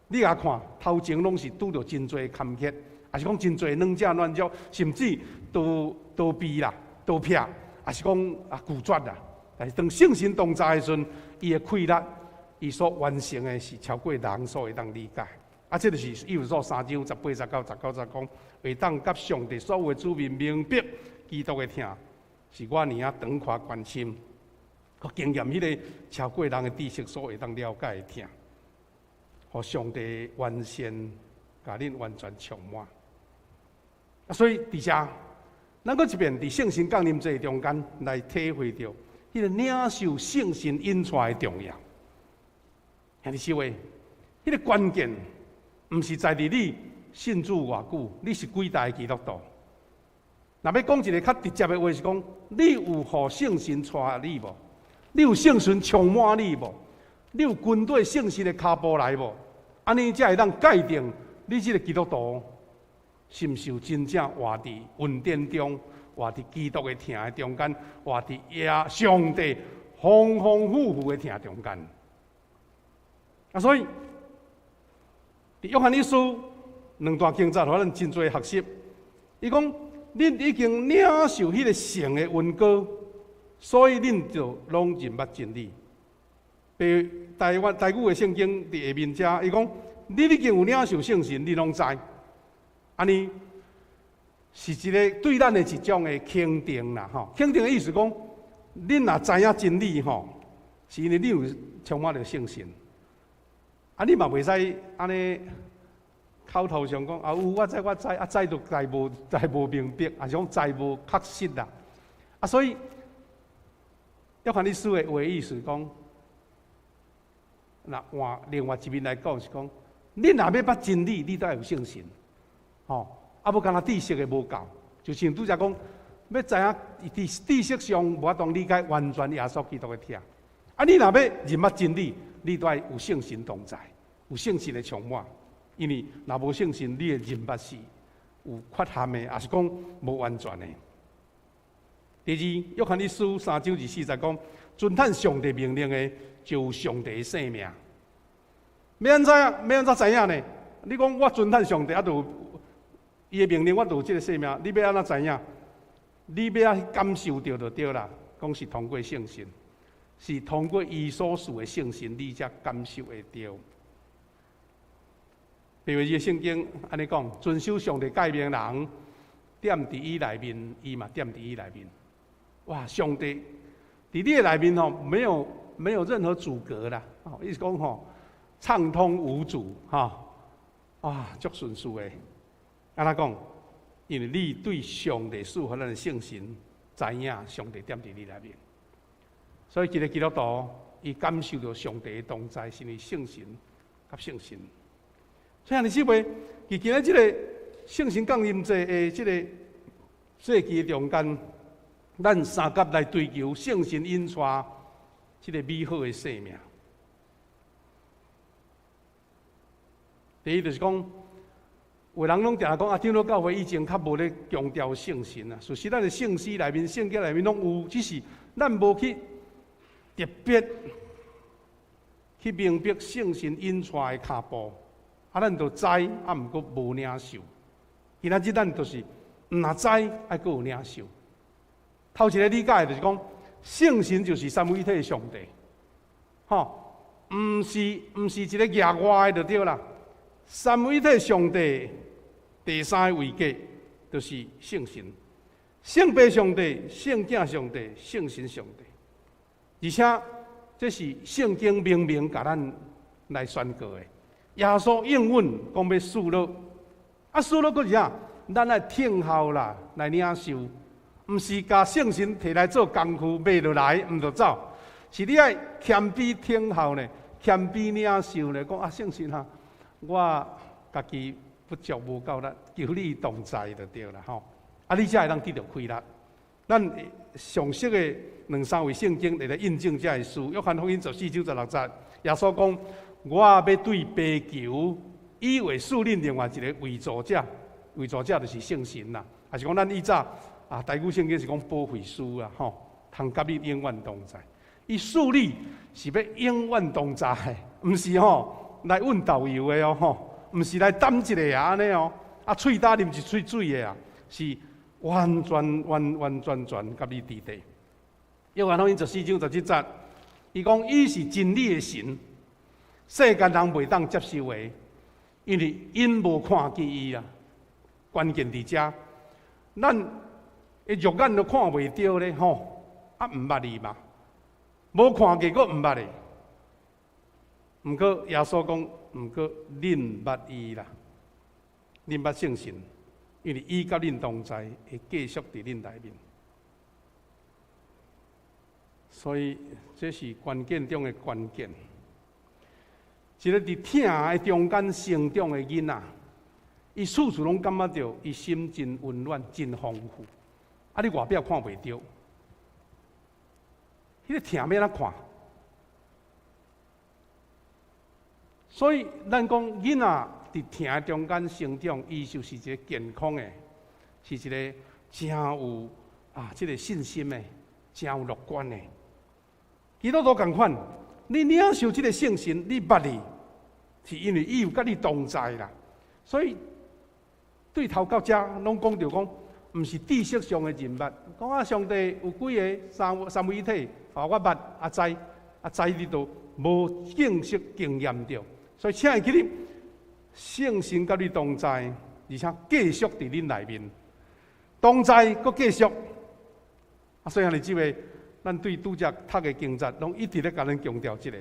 你共看頭前攏是拄著真濟坎坷，抑是講真濟軟弱軟弱，甚至逃逃避啦、逃避，抑是講啊拒絕啦。但是當聖神同在的時陣，伊的氣力，伊所完成的是超過人所會當理解。啊，這就是以弗所三章十八節到十九節講，會當佮上帝所有的子民明白基督的疼，是偌爾仔長闊寬深，閣經驗彼个超過人的知識所會當了解的疼，予上帝完善，共恁完全充滿。啊，所以佇遮，咱閣一遍佇聖神降臨節中間來體會著彼个領受聖神引帶的重要。兄弟姊妹，彼个關鍵。毋是在佇你信主偌久，你是幾代基督徒。若欲講一個較直接的話，是講你有予聖神帶你無？你有聖神充滿你無？你有跟綴聖神的跤步來無？按呢才會當界定你這個基督徒是毋是有真正活佇恩典中，活佇基督的疼的中間，活佇耶上帝豐豐富富的疼中間。啊，所以。佇約翰一書兩段經節，予咱真濟學習。伊講，恁已經領受彼个聖的恩膏，所以恁就攏認捌真理。台灣台語的聖經佇下面遮，伊講你已經有領受聖神，你攏知。按呢是一个對咱的一種的肯定啦，吼。肯定的意思講，恁若知影真理吼，是因為你有充滿著聖神。啊，你嘛袂使按呢口頭上講啊，有我知我知，啊知就知無知無明白，抑是講知無確實啦。啊，所以約翰一書的話意思講，若換另外一面來講是講，你若欲捌真理，你都愛有聖神，吼。啊，無干焦知識的無夠，就像拄才講，欲知影佇知識上無法度理解完全耶穌基督的疼。啊，你若欲認捌真理，你都愛有聖神同在，有聖神的充滿。因為若無聖神，你的認捌是有缺陷的，抑是講無完全的。第二，約翰一書三章二四節講，遵行上帝命令的，就有上帝的生命。欲按怎影？欲按怎知影呢？你講我遵行上帝，啊，就有伊的命令，我就有這个生命。你欲按怎知影？你欲按感受著就對啦。講是通過聖神，是通過伊所賜的聖神，你才感受會著。白話字聖經按呢講，遵守上帝誡命人，踮佇伊內面，伊嘛踮佇伊內面。哇！上帝佇你的內面吼，沒有任何阻隔啦。哦，意思講吼，暢通無阻，吼，哇，足順遂的。按怎講？因為你對上帝賜予咱的聖神，知影上帝踮佇你內面，所以一个基督徒，伊感受著上帝的同在，是因為聖神佮聖神。所以兄弟姊妹，佇今仔這个聖神降臨節的這个節期中間，咱相佮來追求聖神引帶這个美好的生命。第一就是講，有人攏定定講啊，長老教會以前較無咧強調聖神啊。事實咱的聖詩內面、聖經內面攏有，只是咱無去特別去明白聖神引帶的跤步。啊，咱就知，啊，毋過無領受。今仔日咱就是毋若知，愛閣有領受。頭一个理解就是講，聖神就是三位一體的上帝，吼，毋是一个額外的就對啦。三位一體上帝第三个位格就是聖神，聖父上帝、聖子上帝、聖神上帝，而且這是聖經明明共咱來宣告的。耶穌應允講欲賜落，啊賜落閣是啥？咱愛聽候啦，來領受，毋是共聖神提來做工具，賣就來，毋就走。是你愛謙卑聽候呢，謙卑領受呢。講啊，聖神啊，我家己不足無夠力，求你同在就對啦吼。啊，你才會當得著氣力。咱常熟的兩三位聖經來來印證這个事。約翰福音14章16節，耶穌講。我欲對父求，伊會賜恁另外一个慰助者，慰助者就是聖神啦，抑是講咱以早啊，台語聖經是講保惠師啊，吼，通佮你永遠同在。伊賜你是欲永遠同在，毋是吼來運豆油的哦，吼，毋是來擔一个啊按呢哦，啊喙焦啉一喙水的啊，是完全完完全全佮你佇底。約翰福音14章17節，伊講伊是真理的神。世間人袂當接受的，因為𪜶無看見伊啊。關鍵佇遮，咱的肉眼都看袂著咧吼，啊毋捌伊嘛，無看見閣毋捌咧。毋過耶穌講，毋過恁捌伊啦，恁捌聖神，因為伊佮恁同在，會繼續佇恁內面。所以這是關鍵中的關鍵。一个佇疼的中間成長的囡仔，伊處處攏感覺著伊心真溫暖、真豐富。啊，你外表看袂著，彼个疼欲按怎看？所以咱講囡仔佇疼的中間成長，伊就是一个健康的，是一个誠有啊這个信心的，誠有樂觀的。基督徒仝款。你領受這个聖神，你捌伊，是因為伊有佮你同在啦。所以對頭到遮攏講著講，毋是知識上的認捌。講啊，上帝有幾个三三位一體，啊，我捌啊知啊知你都無正式經驗著。所以請會記得，聖神佮你同在，而且繼續佇恁內面，同在閣繼續。啊，所以兄弟姊妹，咱對拄才讀的經節，攏一直咧共咱強調這个。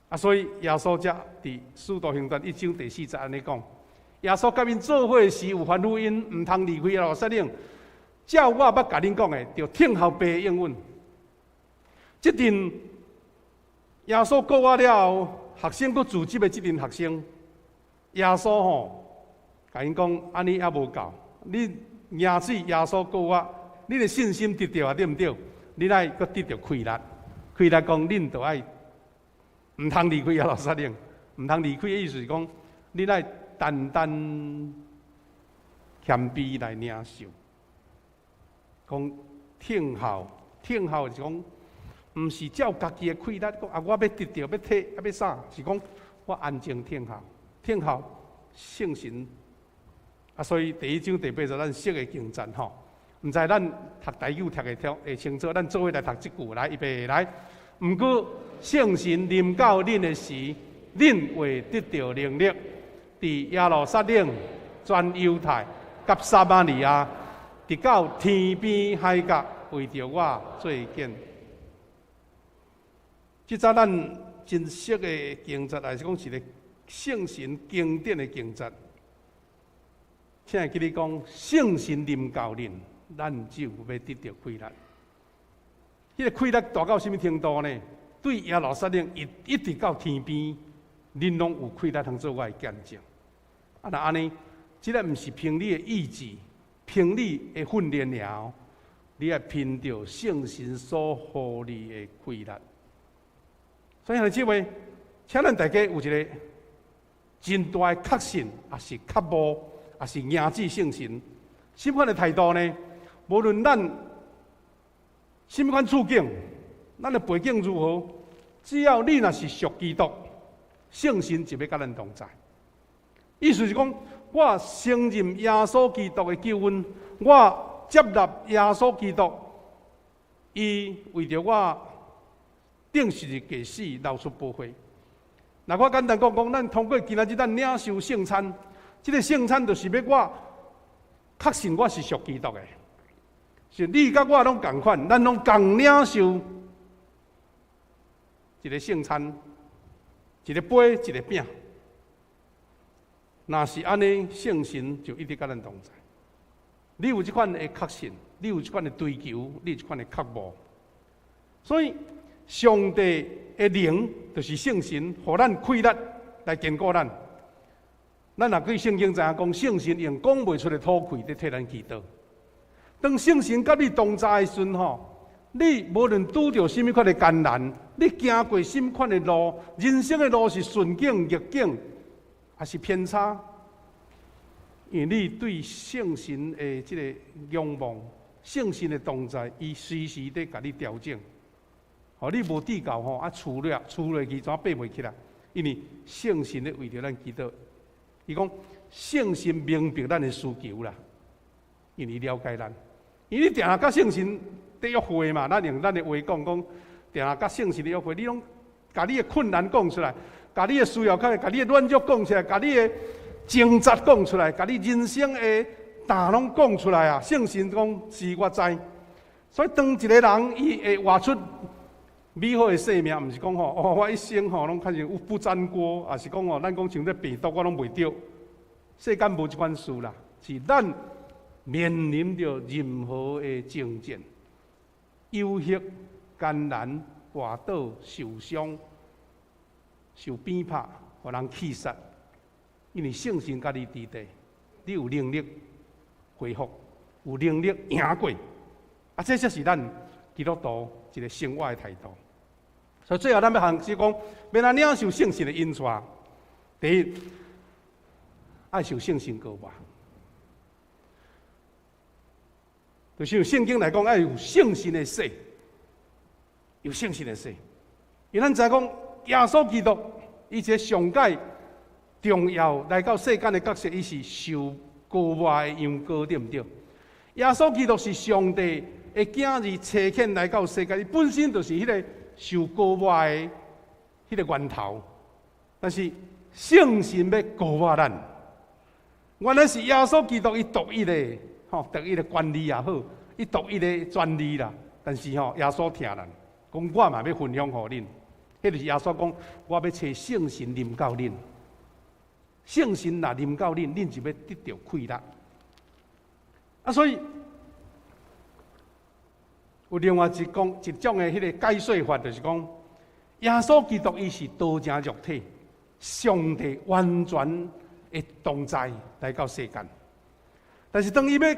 啊，所以耶穌才佇使徒行傳一章第四節按呢講：耶穌佮𪜶做伙時，有吩咐𪜶毋通離開耶路撒冷，照我捌共恁講的，著聽候父應允。這陣耶穌復活了後，學生閣組織的這陣學生，耶穌吼，共𪜶講，按呢猶無夠，你迎接耶穌復活，你的信心得著啊，對毋對？你愛閣得著氣力，氣力講，恁著愛毋通離開耶路撒冷，毋通離開的意思是講，你愛單單謙卑來領受，講聽候，聽候是講，毋是照家己的氣力講啊，我欲得著，欲提，啊欲啥？是講我安靜聽候，聽候聖神。啊，所以第一章第八節咱熟的經節吼，毋知咱讀台語讀會聽會清楚，咱做伙來讀這句來，預備來。毋過聖神臨到恁的時，恁會得著能力，佇耶路撒冷、全猶太佮撒瑪利亞，直到天邊海角，為著我做見。這節咱真熟的經節，也是講一個聖神經典的經節。請會記得講，聖神臨到恁，咱就欲得著氣力。彼個氣力大到啥物程度呢？對耶路撒冷一一直到天邊，恁攏有氣力通做我的見證。啊，若按呢，這个毋是憑你的意志，憑你的訓練爾，你愛憑著聖神所予你的氣力。所以兄弟姊妹，請咱大家有一個真大的確信，抑是確悟，抑是迎接聖神。啥物款的態度呢？無論咱啥物款處境，咱的背景如何，只要你若是屬基督，聖神就欲佮咱同在。意思是講，我承認耶穌基督的救恩，我接納耶穌基督，伊為著我釘十字架死，流出寶血。若我簡單講講，咱通過今仔日咱領受聖餐，這個聖餐就是欲我確信我是屬基督的。是你佮我攏仝款，咱攏仝領受一个聖餐，一个杯，一个餅。若是按呢，聖神就一直佮咱同在。你有這款的確信，你有這款的追求，你有這款的確悟。所以，上帝的靈就是聖神，予咱氣力來堅固咱。咱若對聖經知影講，聖神用講袂出的吐氣佇替咱祈禱。當聖神佮你同在的時陣吼，你無論拄著啥物款的艱難，你行過啥物款的路，人生的路是順境、逆境，抑是偏差？因為你對聖神的這個仰望，聖神的同在，伊隨時佇共你調整。吼，你無智到吼，啊，揬了揬落去，怎爬袂起來？因為聖神咧為著咱祈禱，伊講聖神明白咱的需求啦，因為伊了解咱。因為你定定佮聖神佇約會嘛，咱用咱的話講講，定定佮聖神佇約會，你攏共你的困難講出來，共你的需要，共你的軟弱講出來，共你的掙扎講出來，共你人生的擔攏講出來啊！聖神講是我知，所以當一個人伊會活出美好的生命，毋是講吼哦，我一生吼攏較像有不沾鍋，抑是講吼，咱講像這病毒我攏袂著，世間無這款事啦，是咱面臨著任何的爭戰、誘惑、艱難、跋倒、受傷、受鞭拍，予人氣殺，因為聖神佮你佇底，你有能力恢復，有能力贏過，啊，這才是咱基督徒一個生活的態度。所以最後咱欲學習講，欲按怎領受聖神的引帶。第一，愛受聖神膏抹。就是用聖經來講，愛有聖神的洗，有聖神的洗。因為咱知影講，耶穌基督，伊一个上蓋重要來到世間的角色，伊是受膏抹的羊羔，對毋對？耶穌基督是上帝的囝兒，差遣來到世間，伊本身就是彼個受膏抹的彼个源頭，但是聖神欲膏抹咱，原來是耶穌基督伊獨一的吼，獨一的權利也好，伊獨一的專利啦。但是吼，耶穌疼咱，講我嘛欲分享予恁，彼就是耶穌講，我欲差聖神臨到恁，聖神若臨到恁，恁就欲得著氣力。啊，所以有另外一講一種的彼个解說法，就是講耶穌基督伊是道成肉體，上帝完全的同在來到世間。但是當伊欲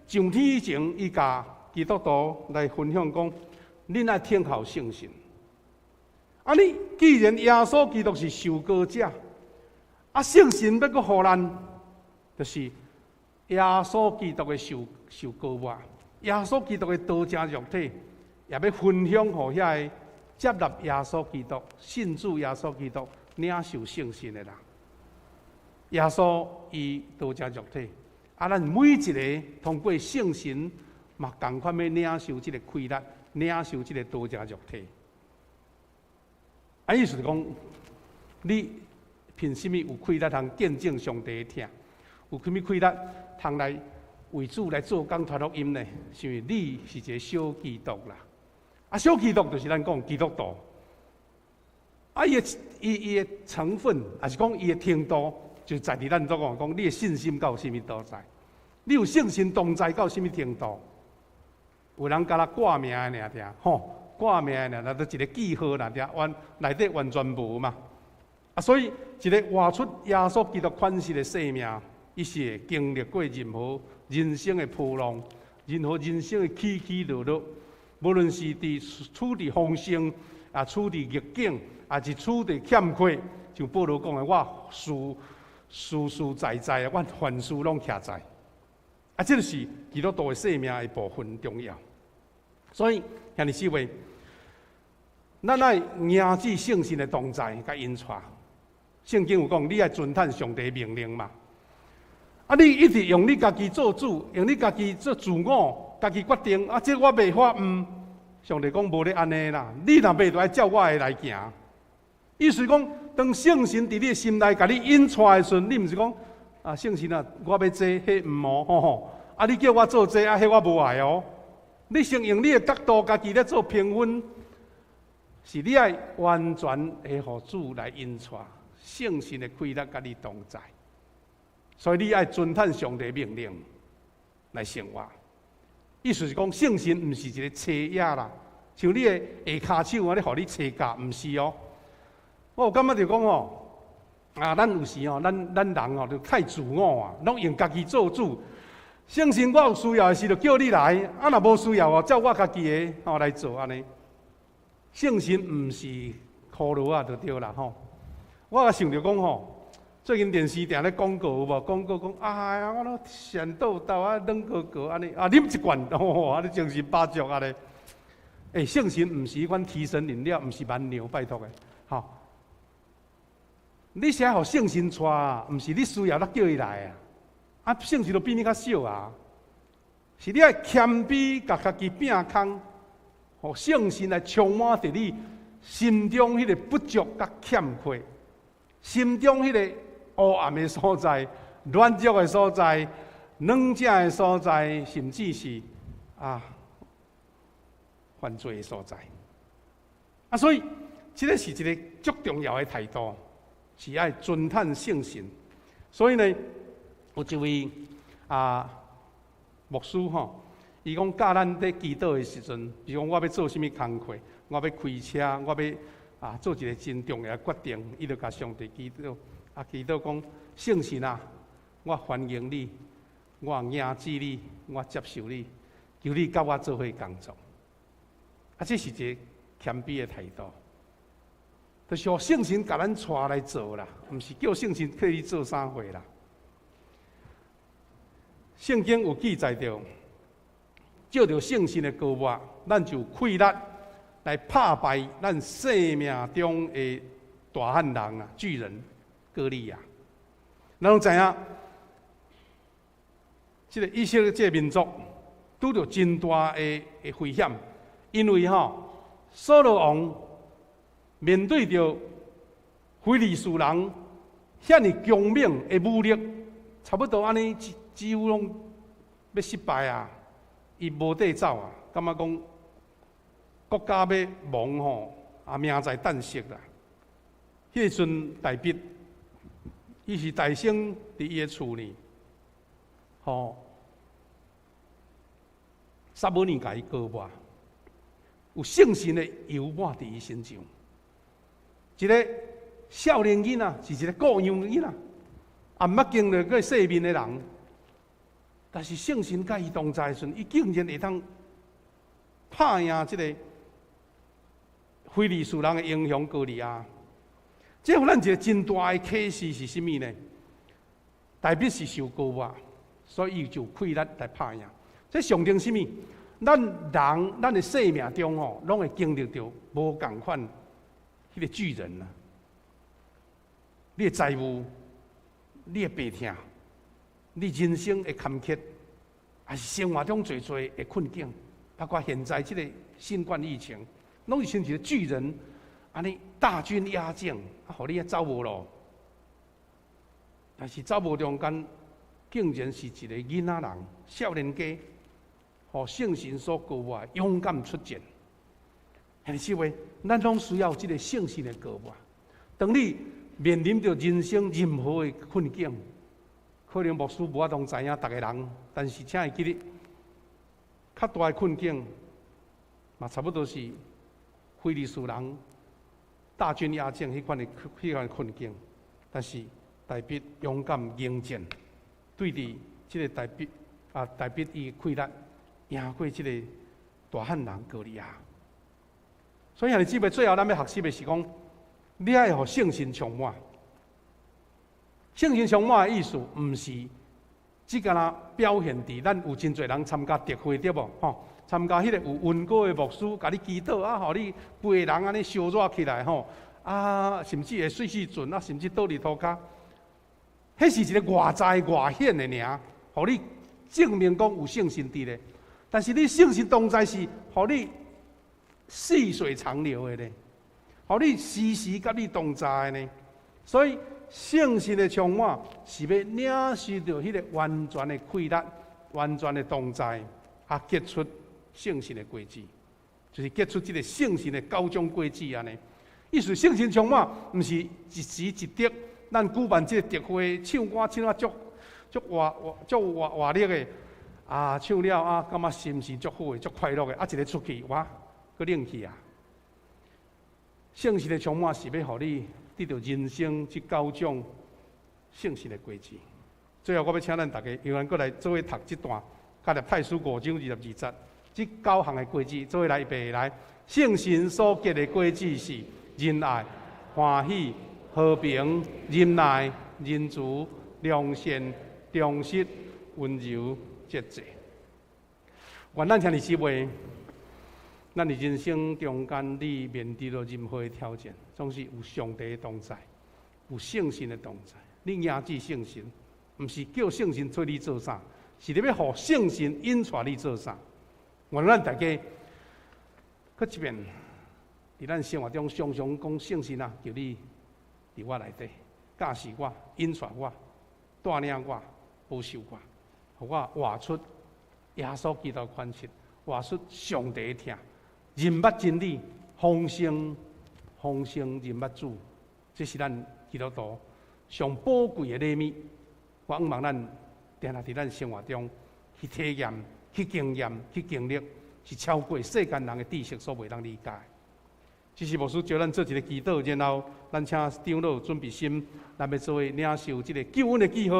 上天以前，伊共基督徒來分享講：恁愛聽候聖神。啊，你既然耶穌基督是受膏者，啊，聖神欲閣予咱，就是耶穌基督的受膏抹，耶穌基督的道成肉體，也欲分享予遐個接納耶穌基督、信主耶穌基督、領受聖神的人。耶穌伊道成肉體，啊，咱每一个通過聖神，嘛仝款欲領受這个氣力，領受這个道成肉體。啊，意思是講，你憑啥物有氣力通見證上帝的疼？有啥物氣力通來為主來做工傳福音呢？是因為你是一个小基督啦。啊，小基督就是咱講基督徒。啊，伊的伊伊的成分，抑是講伊的程度，就在佇咱所講講，你的信心到啥物所在？你有聖神同在到啥物程度？有人敢若掛名的爾爾，吼，掛名的爾，那都一个記號爾爾，完內底完全無嘛。啊，所以一个活出耶穌基督款式的生命，伊是會經歷過任何人生的波浪，任何人生的起起落落，無論是佇處佇豐盛，啊處佇逆境，抑是處佇欠缺，像保羅講的，我事實實在在，我凡事攏徛在。啊，這就是基督徒的生命的部分重要。所以，兄弟姊妹，咱愛迎接聖神的同在，佮引帶。聖經有講，你愛遵趁上帝命令嘛。啊，你一直用你家己做主，用你家己做自我，家己決定。啊，這我袂法毋。上帝講無咧按呢啦，你若欲就愛照我的來行。意思講，當聖神佇你的心內共你引帶的時陣，你毋是講啊，聖神啊，我欲這，彼毋哦，吼吼。啊，你叫我做這，啊，彼我無愛哦。你先用你的角度，家己咧做評分，是你愛完全會予主來引帶，聖神的氣力佮你同在，所以你愛遵趁上帝命令來生活。意思是講，聖神毋是一个車仔啦，像你的下跤手啊，咧予你車駕，毋是哦。我有感覺就講吼，啊，咱有時吼，咱人吼就太自我啊，攏用家己做主。聖神，我有需要的時就叫你來，啊，若無需要哦，照我家己的吼來做按呢。聖神毋是箍螺仔就對啦吼。我也想著講吼，最近電視定咧廣告有無？廣告講哎呀，我攏善倒倒啊，軟膏膏按呢，啊，啉一罐，吼，啊，你精神飽足按呢。欸，聖神毋是彼款提神飲料，毋是蠻牛，拜託的，吼。你是愛予聖神帶，毋是你需要才叫伊來啊。啊，聖神都比你較少啊！是你愛謙卑，共家己摒空，予聖神來充滿佇你心中彼个不足佮欠缺，心中彼个黑暗的所在、軟弱的所在、軟弱的所在，甚至是啊犯罪的所在。啊，所以這个是一个足重要的態度，是愛尊嘆聖神。所以呢，有一位啊牧師吼，伊講教咱佇祈禱的時陣，比如講我欲做啥物工課，我欲開車，我欲啊做一个真重要的決定，伊就共上帝祈禱，啊祈禱講聖神啊，我歡迎你，我迎接你，我接受你，求你佮我做伙工作。啊，這是一個謙卑的態度，就是予聖神共咱帶來做啦，毋是叫聖神替你做啥貨啦。聖經有記載著，藉著聖神的膏抹，咱就有氣力來拍敗咱生命中的大漢人啊、巨人歌利亞。咱攏知影，這个以色列這个民族拄著真大的危險，因為吼，掃羅王面對著非利士人遐爾強猛的武力，差不多按呢幾乎攏欲失敗啊！伊無地走啊，感覺講國家欲亡吼，啊命在旦夕啦。彼個時陣大衛，伊是大聲佇伊的厝呢，吼，撒母耳共伊膏抹，有聖神的油抹佇伊身上。一個少年囡仔是一個顧羊囡仔，也毋捌經歷過世面的人，但是聖神佮伊同在的時陣，伊竟然會當拍贏這個非利士人的英雄歌利亞。這予咱一個真大的啟示是啥物呢？大衛是受膏抹，所以伊就有氣力來拍贏。這象徵啥物？咱人咱的生命中吼，攏會經歷著無仝款彼個巨人啊！你的債務，你的病痛，你人生的坎坷，抑是生活中濟濟的困境，包括現在這個新冠疫情，攏是親像一個巨人，按呢大軍壓境，啊，予你走無路。但是走無中間，竟然是一個囡仔人，少年家，予聖神所膏抹，勇敢出戰。兄弟姊妹，咱攏需要這個聖神的膏抹。當你面臨著人生任何的困境，可能牧師無法度知影逐个人，但是請會記得，較大的困境，嘛差不多是非利士人大軍壓境彼款的彼款困境，但是大衛勇敢迎戰，對佇這個大衛啊，大衛伊的氣力贏過這個大漢人歌利亞。所以兄弟姊妹，最後咱欲學習的是講，你愛予聖神充滿。聖神充滿的意思，毋是只干焦表現佇咱有真濟人參加特會對無？吼，參加彼個有恩膏的牧師，共你祈禱啊，予你規个人按呢燒熱起來吼，啊，甚至會媠死陣啊，甚至倒佇塗跤，彼是一個外在外顯的爾，予你證明講有聖神佇咧。但是你聖神同在是予你細水長流的咧，予你時時佮你同在的呢。所以聖神的充滿是欲領受著彼個完全的氣力、完全的同在，啊，結出聖神的果子，就是結出這個聖神的九種果子按呢。意思聖神充滿，毋是一時一刻，咱舉辦這個特會，唱歌唱啊足足活活足活活力的，啊，唱了啊，感覺心情足好的、足快樂的，啊，一个出去，哇，閣冷去啊！聖神的充滿是欲予你得著人生這九種聖神的果子。最後，我欲請咱逐家，讓咱閣來做伙讀這段，加拉太書5章22節，這九項的果子，做伙來預備來。聖神所結的果子是仁愛、歡喜、和平、忍耐、仁慈、良善、忠實、溫柔、節制。願咱兄弟姊妹，咱佇人生中間，你面對著任何的挑戰，總是有上帝的同在，有聖神的同在。你迎接聖神，毋是叫聖神替你做啥，是你欲予聖神引帶你做啥。願咱大家，閣一遍，佇咱生活中常常講聖神啊，求你佇我內底教示我、引帶我、帶領我、保守我，予我活出耶穌基督款式，活出上帝的疼，認捌真理，豐盛豐盛認捌主，這是咱基督徒上寶貴的禮物。我向望咱定定佇咱生活中去體驗、去經驗、去經歷，是超過世間人的知識所袂當理解。這是牧師召咱做一个祈禱，然後咱請長老準備心，咱欲做伙領受這个救恩的記號、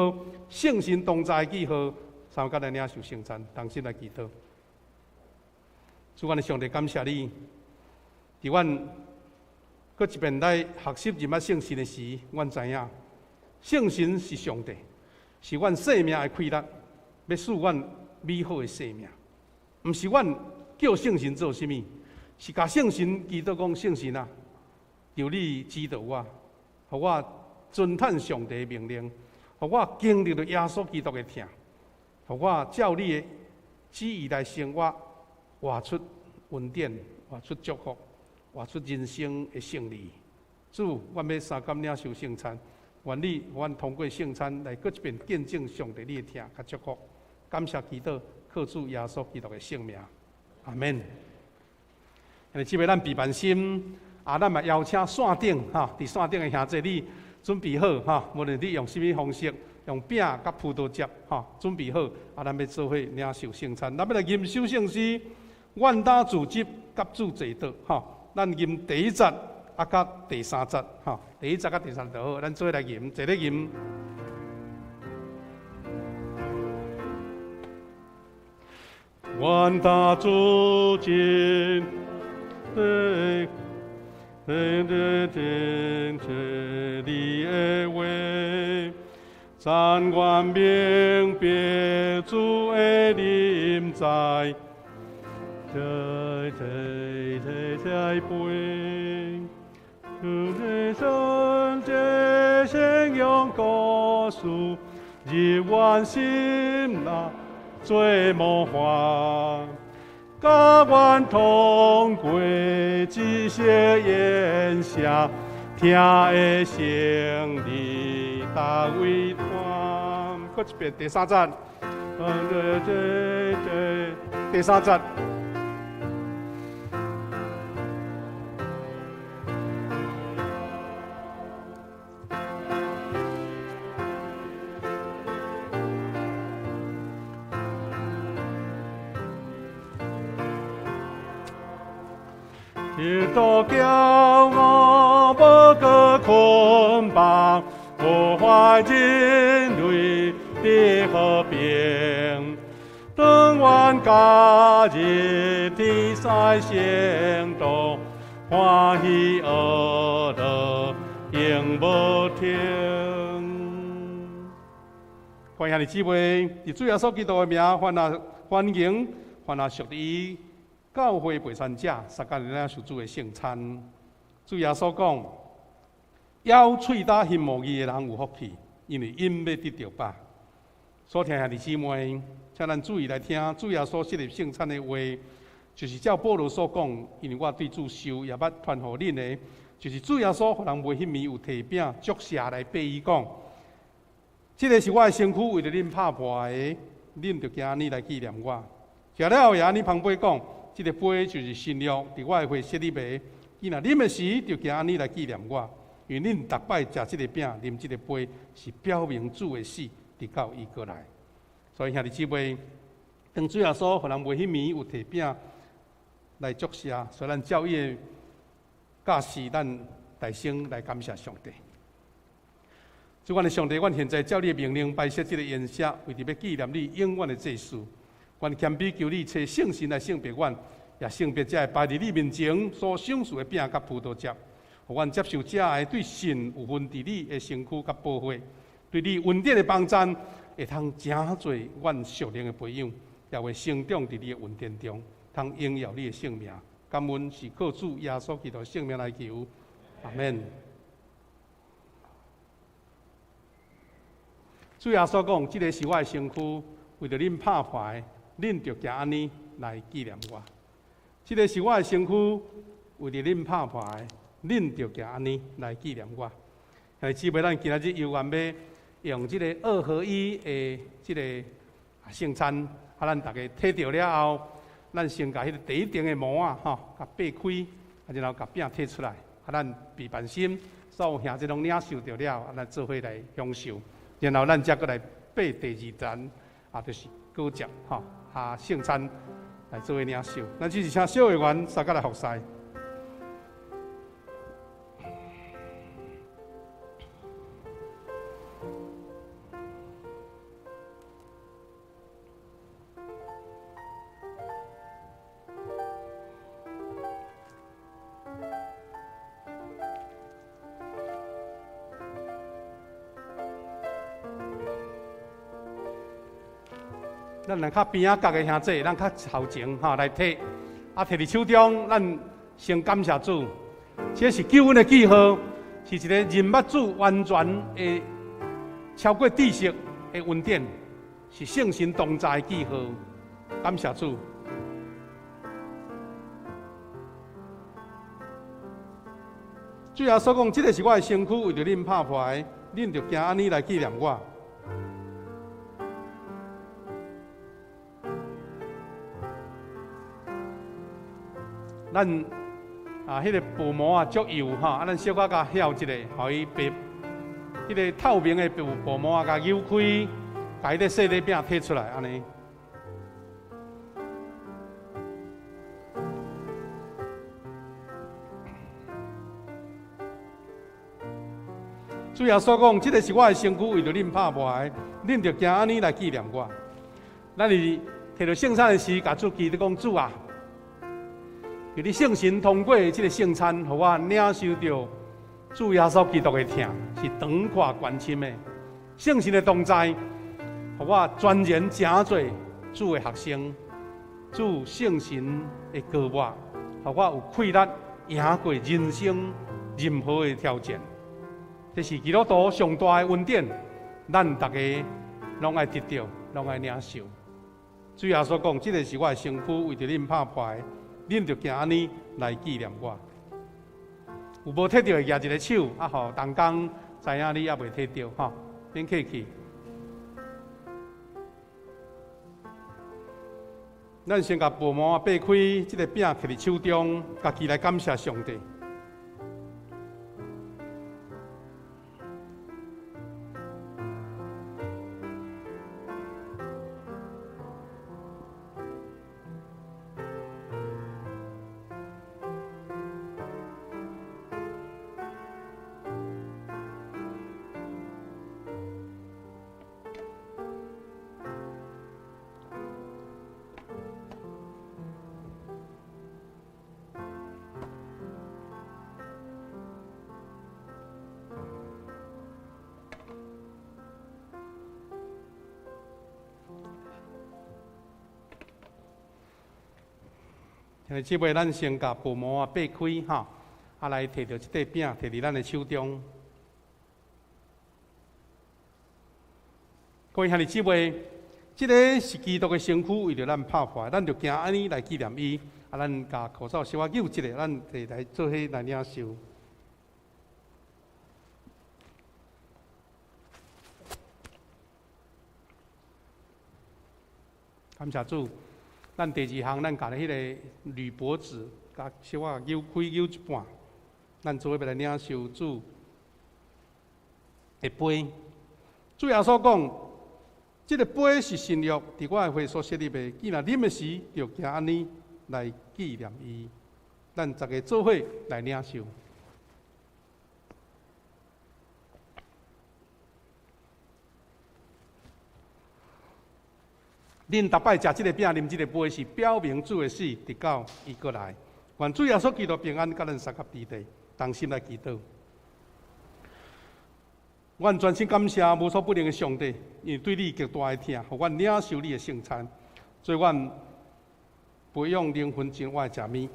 聖神同在的記號，三個來領受聖餐，同心來祈禱。主，阮的上帝，感謝你，佇阮閣一遍來學習認捌聖神的時，阮知影聖神是上帝，是阮生命的氣力，欲賜阮美好的生命。毋是阮叫聖神做啥物，是共聖神祈禱講：聖神啊，求你指導我，予我遵趁上帝的命令，予我經歷著耶穌基督的疼，予我照你的旨意來生活，活出恩典，活出祝福，活出人生的勝利。主，阮欲相共領受聖餐，願你予阮通過聖餐來閣一遍見證上帝你的疼佮祝福。感謝祈禱，靠主耶穌基督的聖名，阿門。兄弟姊妹，咱備辦心，啊，咱嘛邀請線頂哈，佇線頂的兄弟你準備好哈，無論你用啥物方式，用餅佮葡萄汁哈，準備好，啊，咱欲做伙領受聖餐，咱欲來吟首聖詩，願擔自執佮主齊倒哈，咱吟第一節啊，佮第三節哈，第一節佮第三節就好，咱做伙來吟，坐咧吟。願擔自執，對，對對對，你的話，讚願明白主的臨在，在在在在背，主的聖潔信仰故事，入阮心內。做模範，教阮通過這些宴席，聽的勝利大位團。閣一遍第三節，第三節。基督叫我無閣捆綁，破壞人類的和平。當阮加入天使仙道，歡喜樂樂永無停。歡迎兄弟姊妹，以主耶穌基督的名，歡迎，歡迎屬於教會陪餐者，相共領受主的聖餐。主耶穌講：咬喙焦行無義的人有福氣，因為𪜶欲得著飽。所聽兄弟姊妹，請咱注意來聽主耶穌設立聖餐的話，就是照保羅所講，因為我對主受，也捌傳予恁的，就是主耶穌予人賣彼暝有提餅，祝謝來擘伊講：這个是我的身軀，為著恁拍破的，恁著行按呢來紀念我。食了後也按呢捧杯講。這个杯就是新約，佇我的血設立的。伊若啉的時，就行按呢來紀念我。因為恁逐擺食這个餅、啉這个杯，是表明主的死，直到伊閣來。所以兄弟姊妹，當主耶穌予人賣彼暝有提餅來祝謝，所以咱照伊的教示，咱大聲來感謝上帝。主，阮的上帝，阮現在照你的命令擺設這个筵席，為著欲紀念你永遠的祭司。阮謙卑求你，差聖神來聖別阮，也聖別這个擺佇你面前所賞賜的餅佮葡萄汁，予阮接受這个對神有份佇你的身軀佮寶血，對你恩典的幫贊，會通誠濟阮屬靈的培養，也會成長佇你的恩典中，通榮耀你的聖名。感恩是靠主耶穌基督聖名來求，阿們。主耶穌講：這个是我的身軀，為著恁拍破的。恁著行按呢來紀念我。這个是我的身軀，為著恁拍破的，恁著行按呢來紀念我。兄弟姊妹，咱今仔日猶原欲用這个二合一的這个聖餐，啊，咱逐家體著了後，咱先共彼个第一層的膜仔吼，共擘開，啊，然後共餅提出來，啊，咱備辦心，所有兄弟攏領受著了，啊，咱做伙來享受，然後咱才閣來擘第二層，啊，就是果汁吼。啊，聖餐來做伙領受，咱只是請小會員相共來服侍。咱來較邊仔角的兄弟，咱較頭前吼來提，啊，提佇手中，咱先感謝主，這是救恩的記號，是一个認捌主完全的超過知識的恩典，是聖神同在的記號。感謝主。主耶穌講：這个是我的身軀，為著恁拍破的，恁著行按呢來紀念我。咱啊，彼个薄膜啊足幼吼，啊，咱小可共痟一下，予伊白，彼个透明的薄薄膜啊，共扭開，共彼个細塊餅提出來，按呢。主耶穌講：這个是我的身軀，為著恁拍破的，恁著行按呢來紀念我。咱佇提著聖餐的時，共主祈禱講：主啊，伫你聖神通過這个聖餐，予我領受著主耶穌基督的疼，是長闊關深的。聖神的同在，予我全然成做主的學生，主聖神的膏抹，予我有氣力贏過人生任何的挑戰。這是基督徒上大的恩典，咱逐家攏愛得著，攏愛領受。主耶穌講：這个是我的身軀，為著恁拍破的，恁著行按呢來紀念我。有無提著的舉一个手，啊，予同工知影你猶未提著吼，免客氣。咱先共薄膜擘開，這个餅提佇手中，家己來感謝上帝。兄弟姊妹，咱先共薄膜啊擘開吼，啊來提著這塊餅，提佇咱的手中。各位兄弟姊妹，這个是基督的身軀，為著咱拍破，咱就行按呢來紀念伊。啊，咱共口罩小可扭一下，咱就來做伙來領受。感謝主，咱第二項，咱共彼个鋁箔紙，共小可扭開扭一半，咱做伙欲來領受主的杯。主耶穌講：這个杯是新約，佇我的血所設立的。既然啉的時，就行按呢來紀念伊。咱逐家做伙來領受。恁逐擺食這个餅、啉這个杯，是表明主的死，直到伊閣來。願主耶穌基督平安，佮咱相佮佇地，同心來祈禱。阮專心感謝無所不能的上帝，因為對你極大的疼，予阮領受你的聖餐，做阮培養靈魂真活的食物，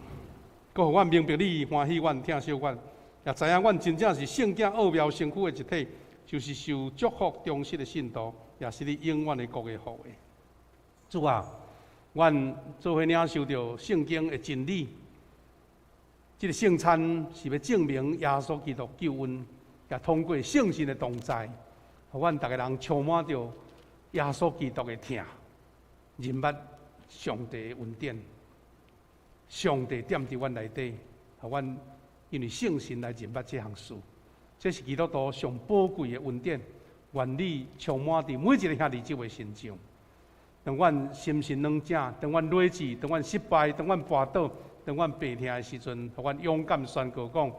閣予阮明白你歡喜阮、疼惜阮，也知影阮真正是聖潔奧妙身軀的一體，就是受祝福忠實的信徒，也是你永遠的國的後裔。主啊，阮做伙領受著聖經的真理，這个聖餐是欲證明耶穌基督救恩，也通過聖神的同在，予阮逐个人充滿著耶穌基督的疼，認捌上帝的恩典。上帝踮佇阮內底，予阮因為聖神來認捌這項事，這是基督徒上寶貴的恩典。願你充滿佇每一个兄弟姊妹身上。當阮心神軟正，當阮累志，當阮失敗，當阮跋倒，當阮病疼的時陣，予阮勇敢宣告講：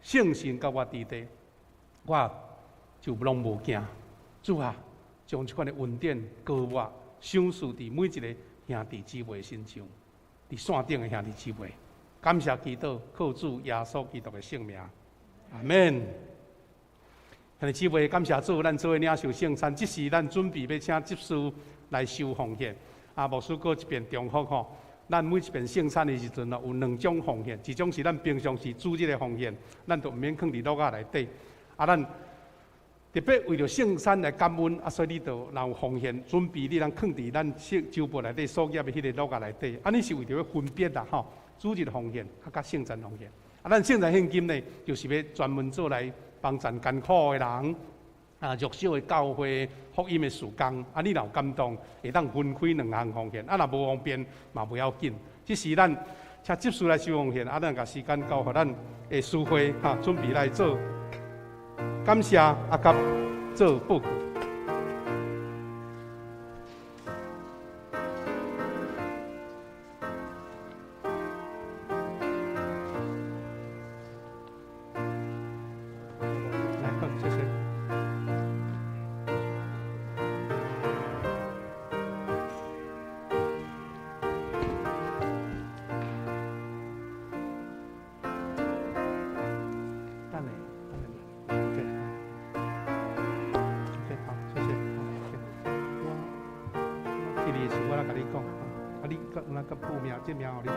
聖神佮我佇地，我就攏無驚。主啊，將這款的恩典膏抹賞賜佇每一个兄弟姊妹身上，佇線頂的兄弟姊妹，感謝祈禱，靠主耶穌基督的聖名，阿們。兄弟姊妹，感謝主，咱做伙領受聖餐，這時咱準備欲請執事來收奉獻。啊，牧師閣一遍重複吼，咱每一遍聖餐的時陣有兩種奉獻，一種是咱平常時主日的奉獻，咱就毋免囥佇桌仔內底。啊，咱特別為著聖餐來感恩，啊，所以你就若有奉獻準備，你通囥佇咱聖周報內底所頁的彼个桌仔內底。按呢是為著欲分別啦吼，主日奉獻啊，佮聖餐奉獻。啊，咱聖餐獻金呢，就是欲專門做來幫贊艱苦的人，啊，弱小的教會、福音的事工。啊，你若有感動，會當分開兩項奉獻。啊，若無方便嘛袂要緊。這是咱請執事來收奉獻，啊，咱共時間交予咱的司會，哈，準備來做感謝，啊，佮做報告。來，好，謝謝。等下，等下，OK，OK，好，謝謝。OK，我我記得時我來共你講，啊，你閣有哪閣報名，這名予你。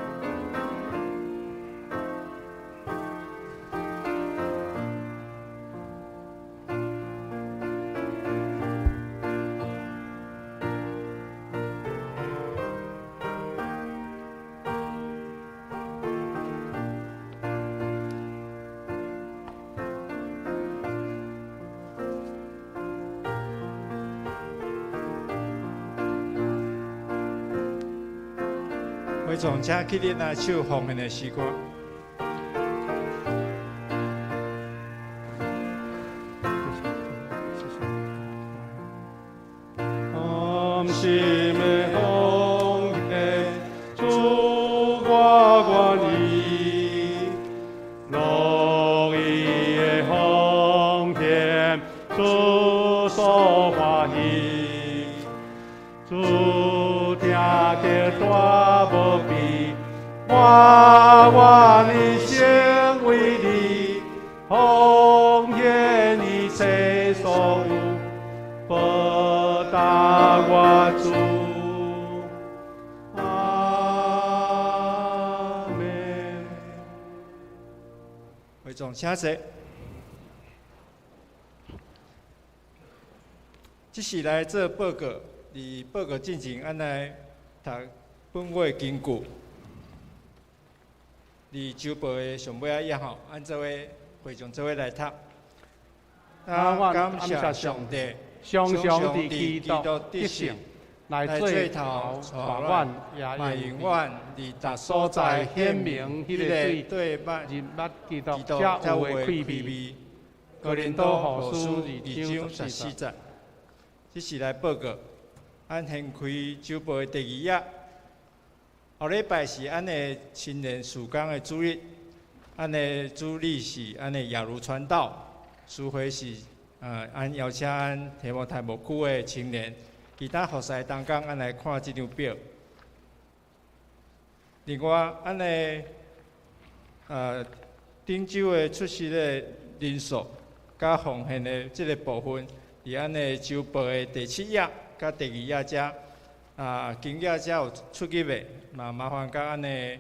會眾請起立來唱奉獻的詩歌。謝謝。甘心的奉獻，主我願意，樂意的奉獻，主所歡喜。主聽見大無比，我願意成為你，奉獻一切所有，報答我主。阿們。會眾請坐。這是來做報告，佇報告進前，咱來讀本月經句。佇週報的上尾仔頁吼，咱做伙會眾做伙來讀。啊，感謝上帝，常常佇基督得勝，來做頭帶阮，嘛也永遠佇逐所在顯明彼個對捌認捌基督基督才才有的有的氣氣味。味。哥林多後書二章十四節，這是來報告。咱掀開週報的第二頁。後禮拜是咱的青年事工的主日，咱的主日是咱的雅茹傳道，司會是咱邀請咱提摩太牧區的青年，其他服侍同工，咱來看這張表。另外，咱的頂週的出席的人數，佮奉獻的這個部分，佇咱的週報的第七頁佮第二頁遮。啊，經驗遮有出入的，嘛麻煩佮咱的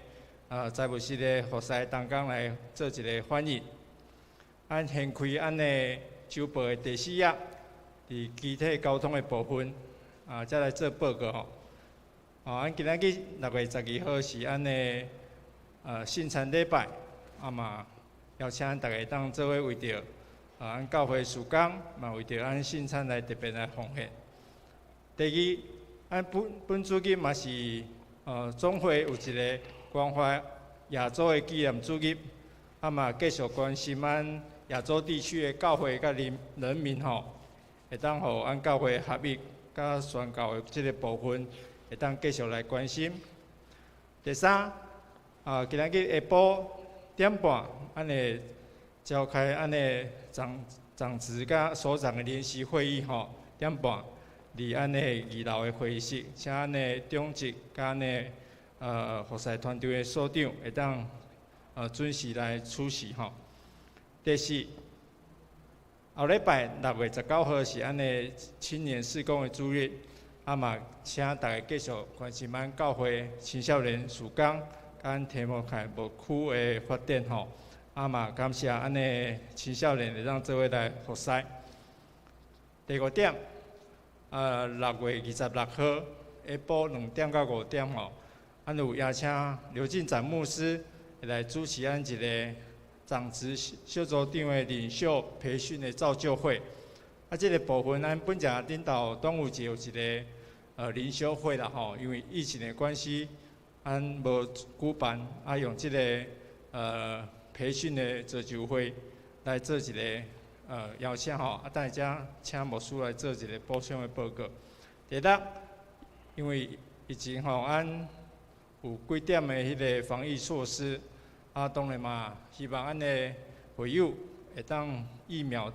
財務室的服侍同工來做一個反應。咱掀開咱的週報的第四頁，佇機體交通的部分，啊，才來做報告吼。哦，咱今仔日6月12號是咱的聖餐禮拜，啊嘛邀請大家當做伙為著啊，咱教會事工，嘛為著咱聖餐來特別來奉獻。第二，咱本主日嘛是總會有一個關懷亞洲的紀念主日，啊嘛繼續關心咱亞洲地區的教會佮人民吼，會當予咱教會合一佮宣教的這個部分，會當繼續來關心。第三，啊，今仔日下晡點半，咱會召開咱的長執佮所長的聯席會議吼，點半。佇咱的二樓的會議室，請咱的長執佮咱的服侍團隊的所長會當準時來出席吼。第四，後禮拜6月19號是咱的青年事工的主日，啊嘛，請大家繼續關心咱教會青少年事工，佮提摩太牧區的發展吼。啊嘛，感謝咱的青少年會當做伙來服侍。第五點。6月26號下晡2點到5點吼，咱有邀請劉進展牧師來主持咱一個長執小組長的領袖培訓的造就會。啊，這個部分咱本正頂頭端午節有一個靈修會啦吼，因為疫情的關係，咱無舉辦，啊用這個培訓的造就會來做一個邀請吼，啊等下請牧師來做一個補充的報告。第六，因為疫情吼，咱有幾點的彼個防疫措施，啊當然嘛，希望咱的會友會當疫苗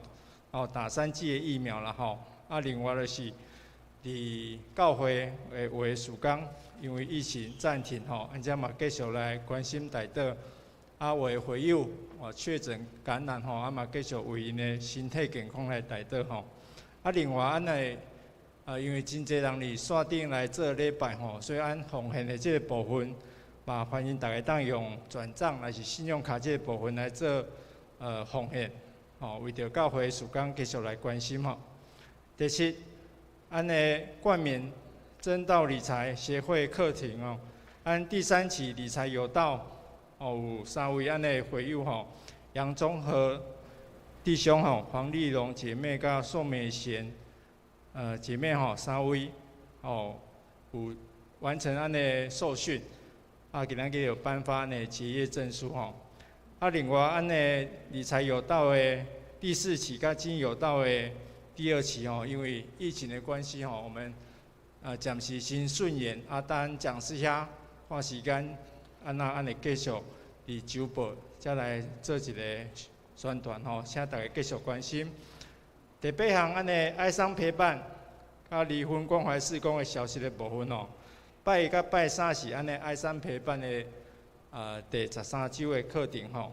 哦打三劑的疫苗啦吼，啊另外就是佇教會的有的事工，因為疫情暫停吼，按遮嘛繼續來關心代禱。啊，有的會友哦確診感染吼，啊嘛繼續為𪜶的身體健康來代禱吼。啊，另外按的啊，因為真濟人佇線頂來做禮拜吼，所以按奉獻的這個部分，嘛歡迎大家當用轉帳還是信用卡這個部分來做奉獻，吼，為著教會事工繼續來關心吼。第七，按的冠冕真道理財協會課程哦，按第三期理財有道哦，有三位按的會友吼，楊宗和弟兄吼，黃麗蓉姐妹佮宋美賢姐妹吼，三位哦有完成按的受訓，啊，今仔日有頒發呢結業證書吼。啊，另外按的理財有道的第四期佮經營有道的第二期吼，因為疫情的關係吼，我們暫時先順延，啊，等講師遐看時間，按怎按會繼續佇週報再來做一個宣傳吼，請大家繼續關心。第八項，按的哀傷陪伴，佮離婚關懷事工的消息的部分吼，拜一佮拜三是按的哀傷陪伴的第13週的課程吼，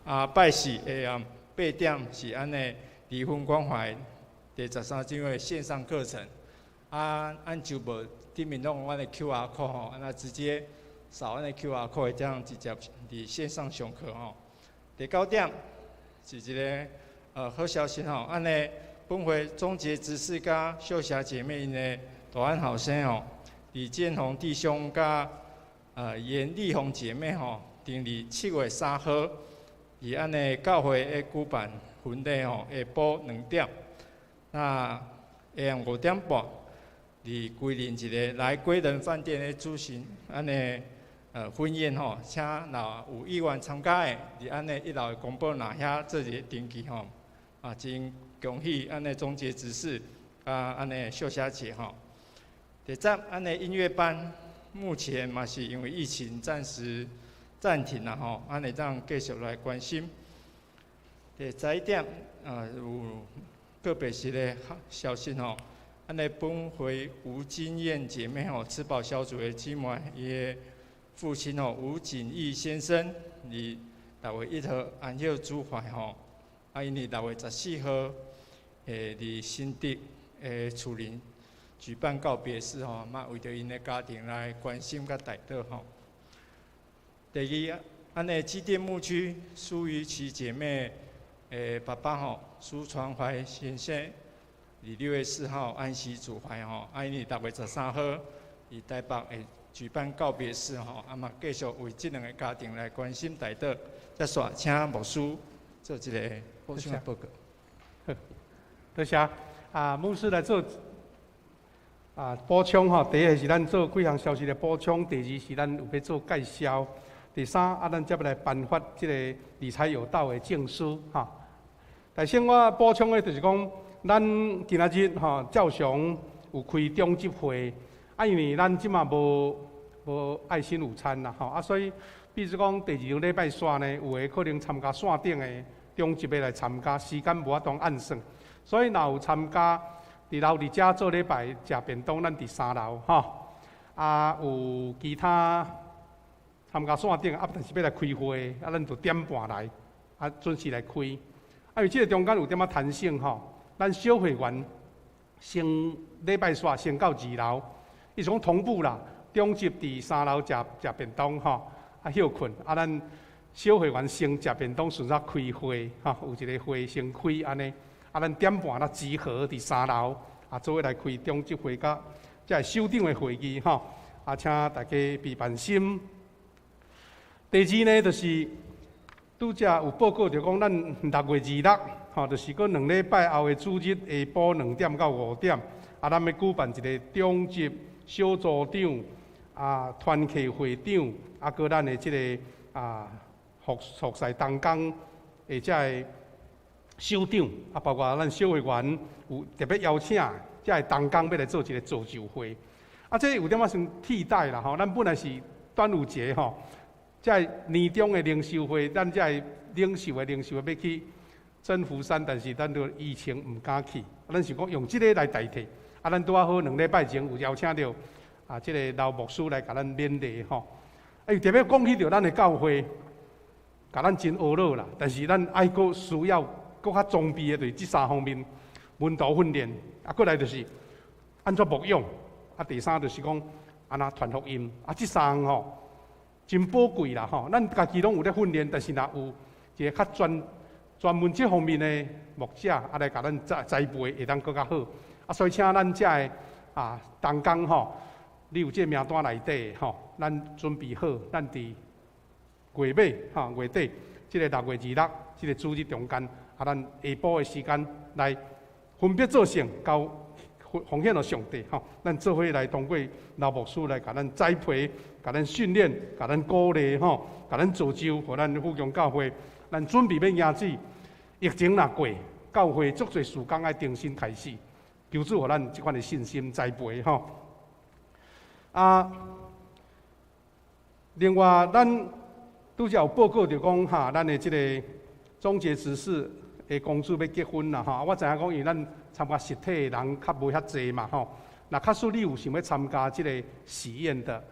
啊拜四下暗八點是按的離婚關懷第十三週的線上課程，啊，按週報頂面攏有阮的 QR code 吼，按那直接掃阮的 QR code，這樣直接佇線上上課吼。第九點是一個好消息吼，按呢本會終結執事佮秀霞姐妹𪜶的大漢後生吼，李建宏弟兄佮嚴麗紅姐妹吼，定佇7月3號，佇按呢教會的舉辦婚禮吼，下晡2點，那下暗5點半，佇歸仁一个來歸仁飯店的舉行按呢婚宴吼，請若有意願參加的，佇按呢一樓的公布欄遐做一个登記吼，啊，真恭喜按呢終結執事啊，按呢秀霞姐吼。第十，按呢音樂班目前嘛是因為疫情暫時暫停啦吼，按呢當繼續來關心。第十一點啊，有個別是的消息吼，按呢本會吳金燕姐妹吼，吃飽小組的姊妹，伊的父親吼吳景義先生，佇6月1號安息主懷吼，啊，𪜶佇6月14號，佇新竹的厝裡舉辦告別式吼，嘛為著𪜶的家庭來關心佮代禱吼。第二，按呢基甸牧區蘇玉琪姐妹的爸爸吼，蘇傳懷先生，佇6月4號安息主懷吼，啊，𪜶佇6月13號佇台北會舉辦告別式吼，啊嘛繼續為這兩个家庭來關心代禱。再煞請牧師做一个補充報告。好，多謝。啊，牧師來做補充吼，第一个是咱做幾項消息的補充，第二是咱有欲做介紹，第三啊，咱才欲來頒發這个理財有道的證書吼。但先我補充的就是講，咱今仔日吼照常有開中執會，啊，因為咱這馬無愛心午餐啦吼，啊，所以比如講第二場禮拜三呢，有的可能參加線頂的中執的來參加，時間無法度按算，所以若有參加佇樓佇遮做禮拜食便當，咱佇三樓吼，啊有其他參加線頂啊，但是欲來開會，啊，咱就點半來，啊準時來開。啊，因為這個中間有點仔彈性吼，咱小會員先禮拜三先到二樓，伊是講同步啦，中執佇三樓食食便當吼，啊歇睏，啊咱小會員先食便當，順便開會吼，有一個會先開按呢，啊咱點半咱集合佇三樓，啊做伙來開中執會佮這个首長的會議吼，啊請大家備辦心。第二呢，就是拄才有報告就講，咱6月26，吼，就是閣2禮拜後的主日下晡2點到5點，啊，咱欲舉辦一個長執小組長、啊團契會長，啊，閣咱的這个啊服侍同工的這个首長，啊，包括咱小會員有特別邀請這个同工欲來做一個造就會。啊，這有點仔算替代啦，吼，咱本來是端午節吼。這个年終的靈修會，咱這个領袖的靈修欲去真福山，但是咱都疫情毋敢去，咱想講用這个來代替。啊，咱拄仔好2禮拜前有邀請著啊，這个劉牧師來共咱勉勵吼。啊，又特別講起著咱的教會，共咱真懊惱啦。但是咱愛閣需要閣較裝備的，就是這三方面：門徒訓練，啊，過來就是按怎牧養，啊，第三就是講按怎傳福音。啊，這三項吼，真寶貴啦吼！咱家己攏有咧訓練，但是若有一个較專門這方面的牧者啊來共咱栽培，會當閣較好。啊，所以請咱遮的啊同工吼，你有這个名單內底吼，咱準備好，咱佇月尾吼月底，這个6月26，這个主日中間，啊，咱下晡的時間來分別做聖，交奉獻予上帝吼，咱做伙來通過劉牧師來共咱栽培、共咱訓練、共咱鼓勵吼，共咱造就，予咱富強教會，咱準備欲迎主。疫情若過，教會足濟事工愛重新開始，求主予咱這款的信心栽培吼。啊，另外咱拄才有報告就講哈，咱的這个終結執事的公主欲結婚啦吼，我知影講，因為咱參加實體的人較無遐濟嘛吼。若假使你有想欲參加這个喜宴的，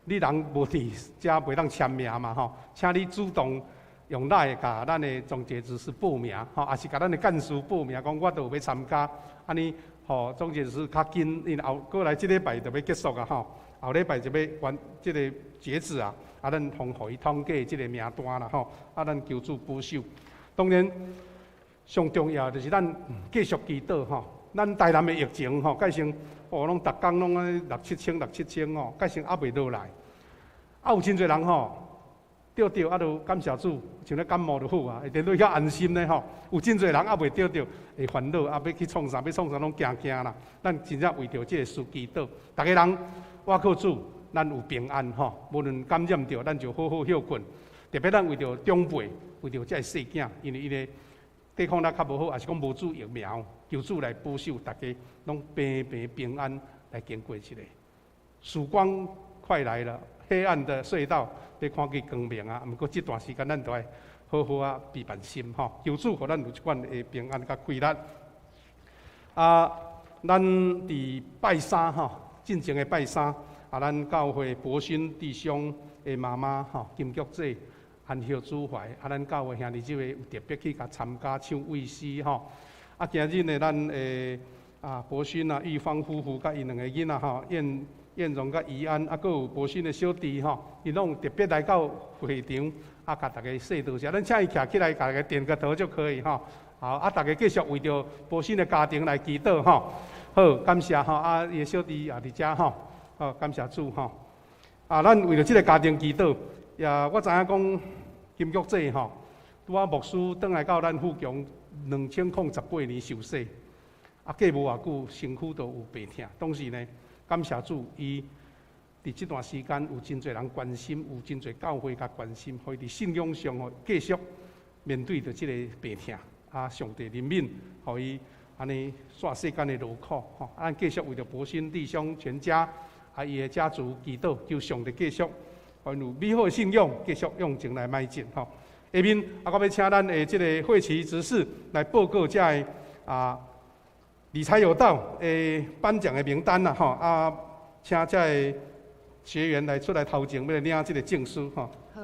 你人無佇遮袂當簽名嘛吼，請你主動用 LINE 共咱的終結執事報名吼，抑是共咱的幹事報名，講我都有欲參加，按呢予終結執事較緊，因為後過來這禮拜就欲結束啊吼，後禮拜就欲完這个截止啊，啊，咱通予伊統計這个名單啦吼，啊，咱求主保守。當然，上重要就是咱繼續祈禱吼，咱台南的疫情吼，改成哦，攏逐工攏按呢六七千、六七千吼，改成猶袂落來。啊，有真濟人吼，著著啊，就感謝主，像咧感冒就好啊，會得較安心咧吼。有真濟人猶袂著著，會煩惱啊，欲去創啥，欲創啥攏驚驚啦。咱真正為著這个事祈禱，逐个人倚靠主，咱有平安吼。無論感染著，咱就好好歇睏。特別咱為著長輩，為著這个細囝，因為伊的抵抗力較無好，抑是講無注疫苗，求主來保守大家，攏平平平安來經過這个。曙光快來了，黑暗的隧道欲看見光明啊！毋過這段時間咱都愛好好啊備辦心吼，求主予咱有這款的平安佮氣力。啊，咱佇拜三吼，進前的拜三，啊，咱教會博勳弟兄的媽媽吼，金菊姐。安息主懷，啊，咱教會兄弟姊妹有特別去共參加唱慰詩吼。啊，今日呢，咱的啊博勳啊、玉芳夫婦佮𪜶兩个囡仔吼，燕燕榮佮怡安，啊，閣有博勳的小弟吼，𪜶攏有特別來到會場，啊，共大家說多謝。咱請伊徛起來，共大家點個頭就可以吼。好，啊，大家繼續為著博勳的家庭來祈禱吼。好，感謝吼，啊，伊的小弟也佇遮吼。好，感謝主吼。啊，咱為著這个家庭祈禱，也我知影講。金菊姐吼，拄仔牧師轉來到咱富強2018年受洗，啊過無偌久，身軀就有病痛。當時呢，感謝主，伊佇這段時間有真濟人關心，有真濟教會共關心，予伊佇信仰上吼繼續面對著這个病痛。啊，上帝憐憫，予伊按呢煞世間的勞苦吼。啊，咱繼續為著博勳弟兄全家，啊伊的家族祈禱，求上帝繼續。有美好的信仰，繼續向前來邁進吼。下面啊，我欲請咱的這个會期執事來報告這个啊理財有道的頒獎的名單啦吼。啊，請這个學員來出來頭前，欲來領這个證書吼。好，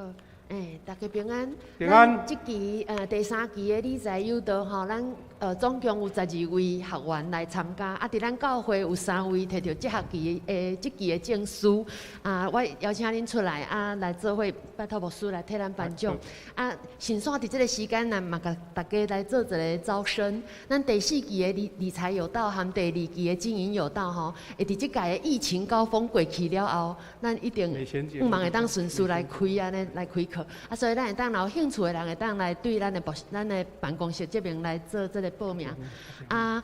欸，大家平安。平安。這期第三期的理財有道吼，咱總共有12位學員來參加，啊，佇咱教會有三位摕著這學期的這期的證書，啊，我邀請恁出來啊，來做伙拜託牧師來替咱頒獎。啊，順紲佇這个時間，咱嘛共大家來做一个招生。咱第四期的理財有道和第二期的經營有道吼，會佇這屆的疫情高峰過去了後，咱一定向望會當順序來開按呢來開課。啊，所以咱會當有興趣的人會當來對咱的牧咱的辦公室這邊來做這个報名。啊，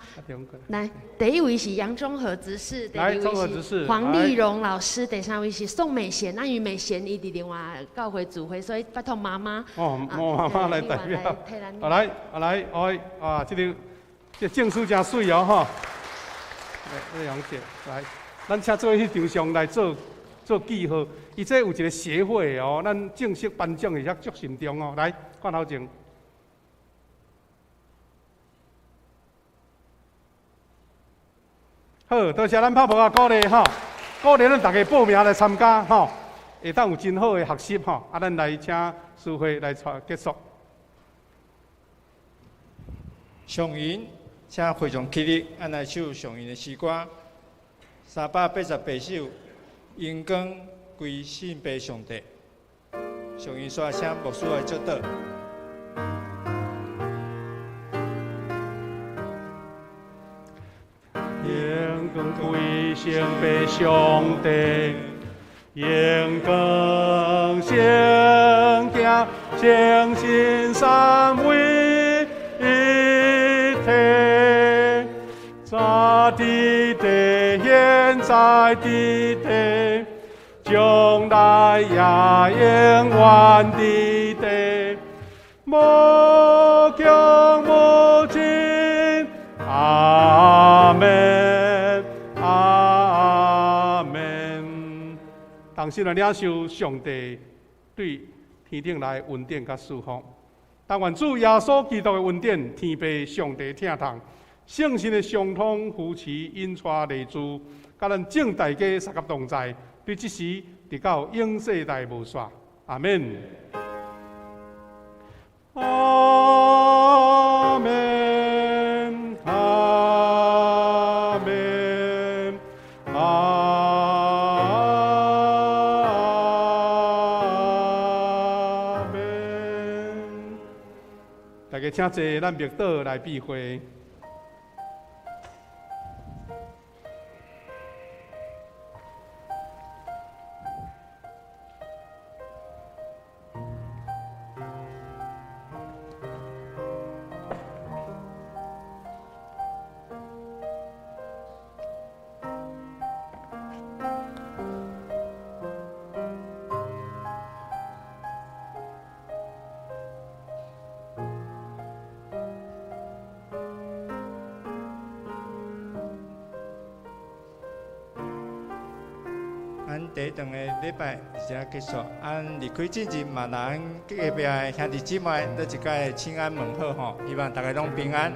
來，第一位是楊中和執事，第二位是黃麗蓉老師，第三位是宋美賢。那因為美賢伊佇另外教會聚會，所以拜託媽媽。哦，媽媽來代表。啊來，啊來，哎，啊，這个這證書誠媠哦，吼。來，楊姐，來，咱請做彼張相來做做記號。伊這有一个協會哦，咱正式頒獎會遐足慎重哦。來，看頭前。好，多謝咱拍噗仔鼓勵吼，鼓勵咱大家報名來參加吼，會當有真好的學習吼。啊，咱來請司會來結束。上銀，請會眾起立，按來唱上銀的詩歌，388首，榮光歸聖父上帝。上銀煞請牧師來祝禱。榮光歸聖父上帝，榮光聖子，聖神三位一體，早佇地，現在佇地，將來也永遠佇地，無窮無盡，阿們，阿們。同時來領受上帝對天頂來恩典佮祝福。但願主耶穌基督的恩典、天父上帝疼痛、聖神的相通扶持、引帶內住，佮咱眾大家相佮同在，對這時直到永世代無煞。阿們。阿們，阿們，阿們。大家請坐，咱默禱來閉會。咱第一顿的禮拜就這結束。咱離開之前嘛，咱隔壁的兄弟姊妹，閣一擺請安問好吼，希望大家攏平安。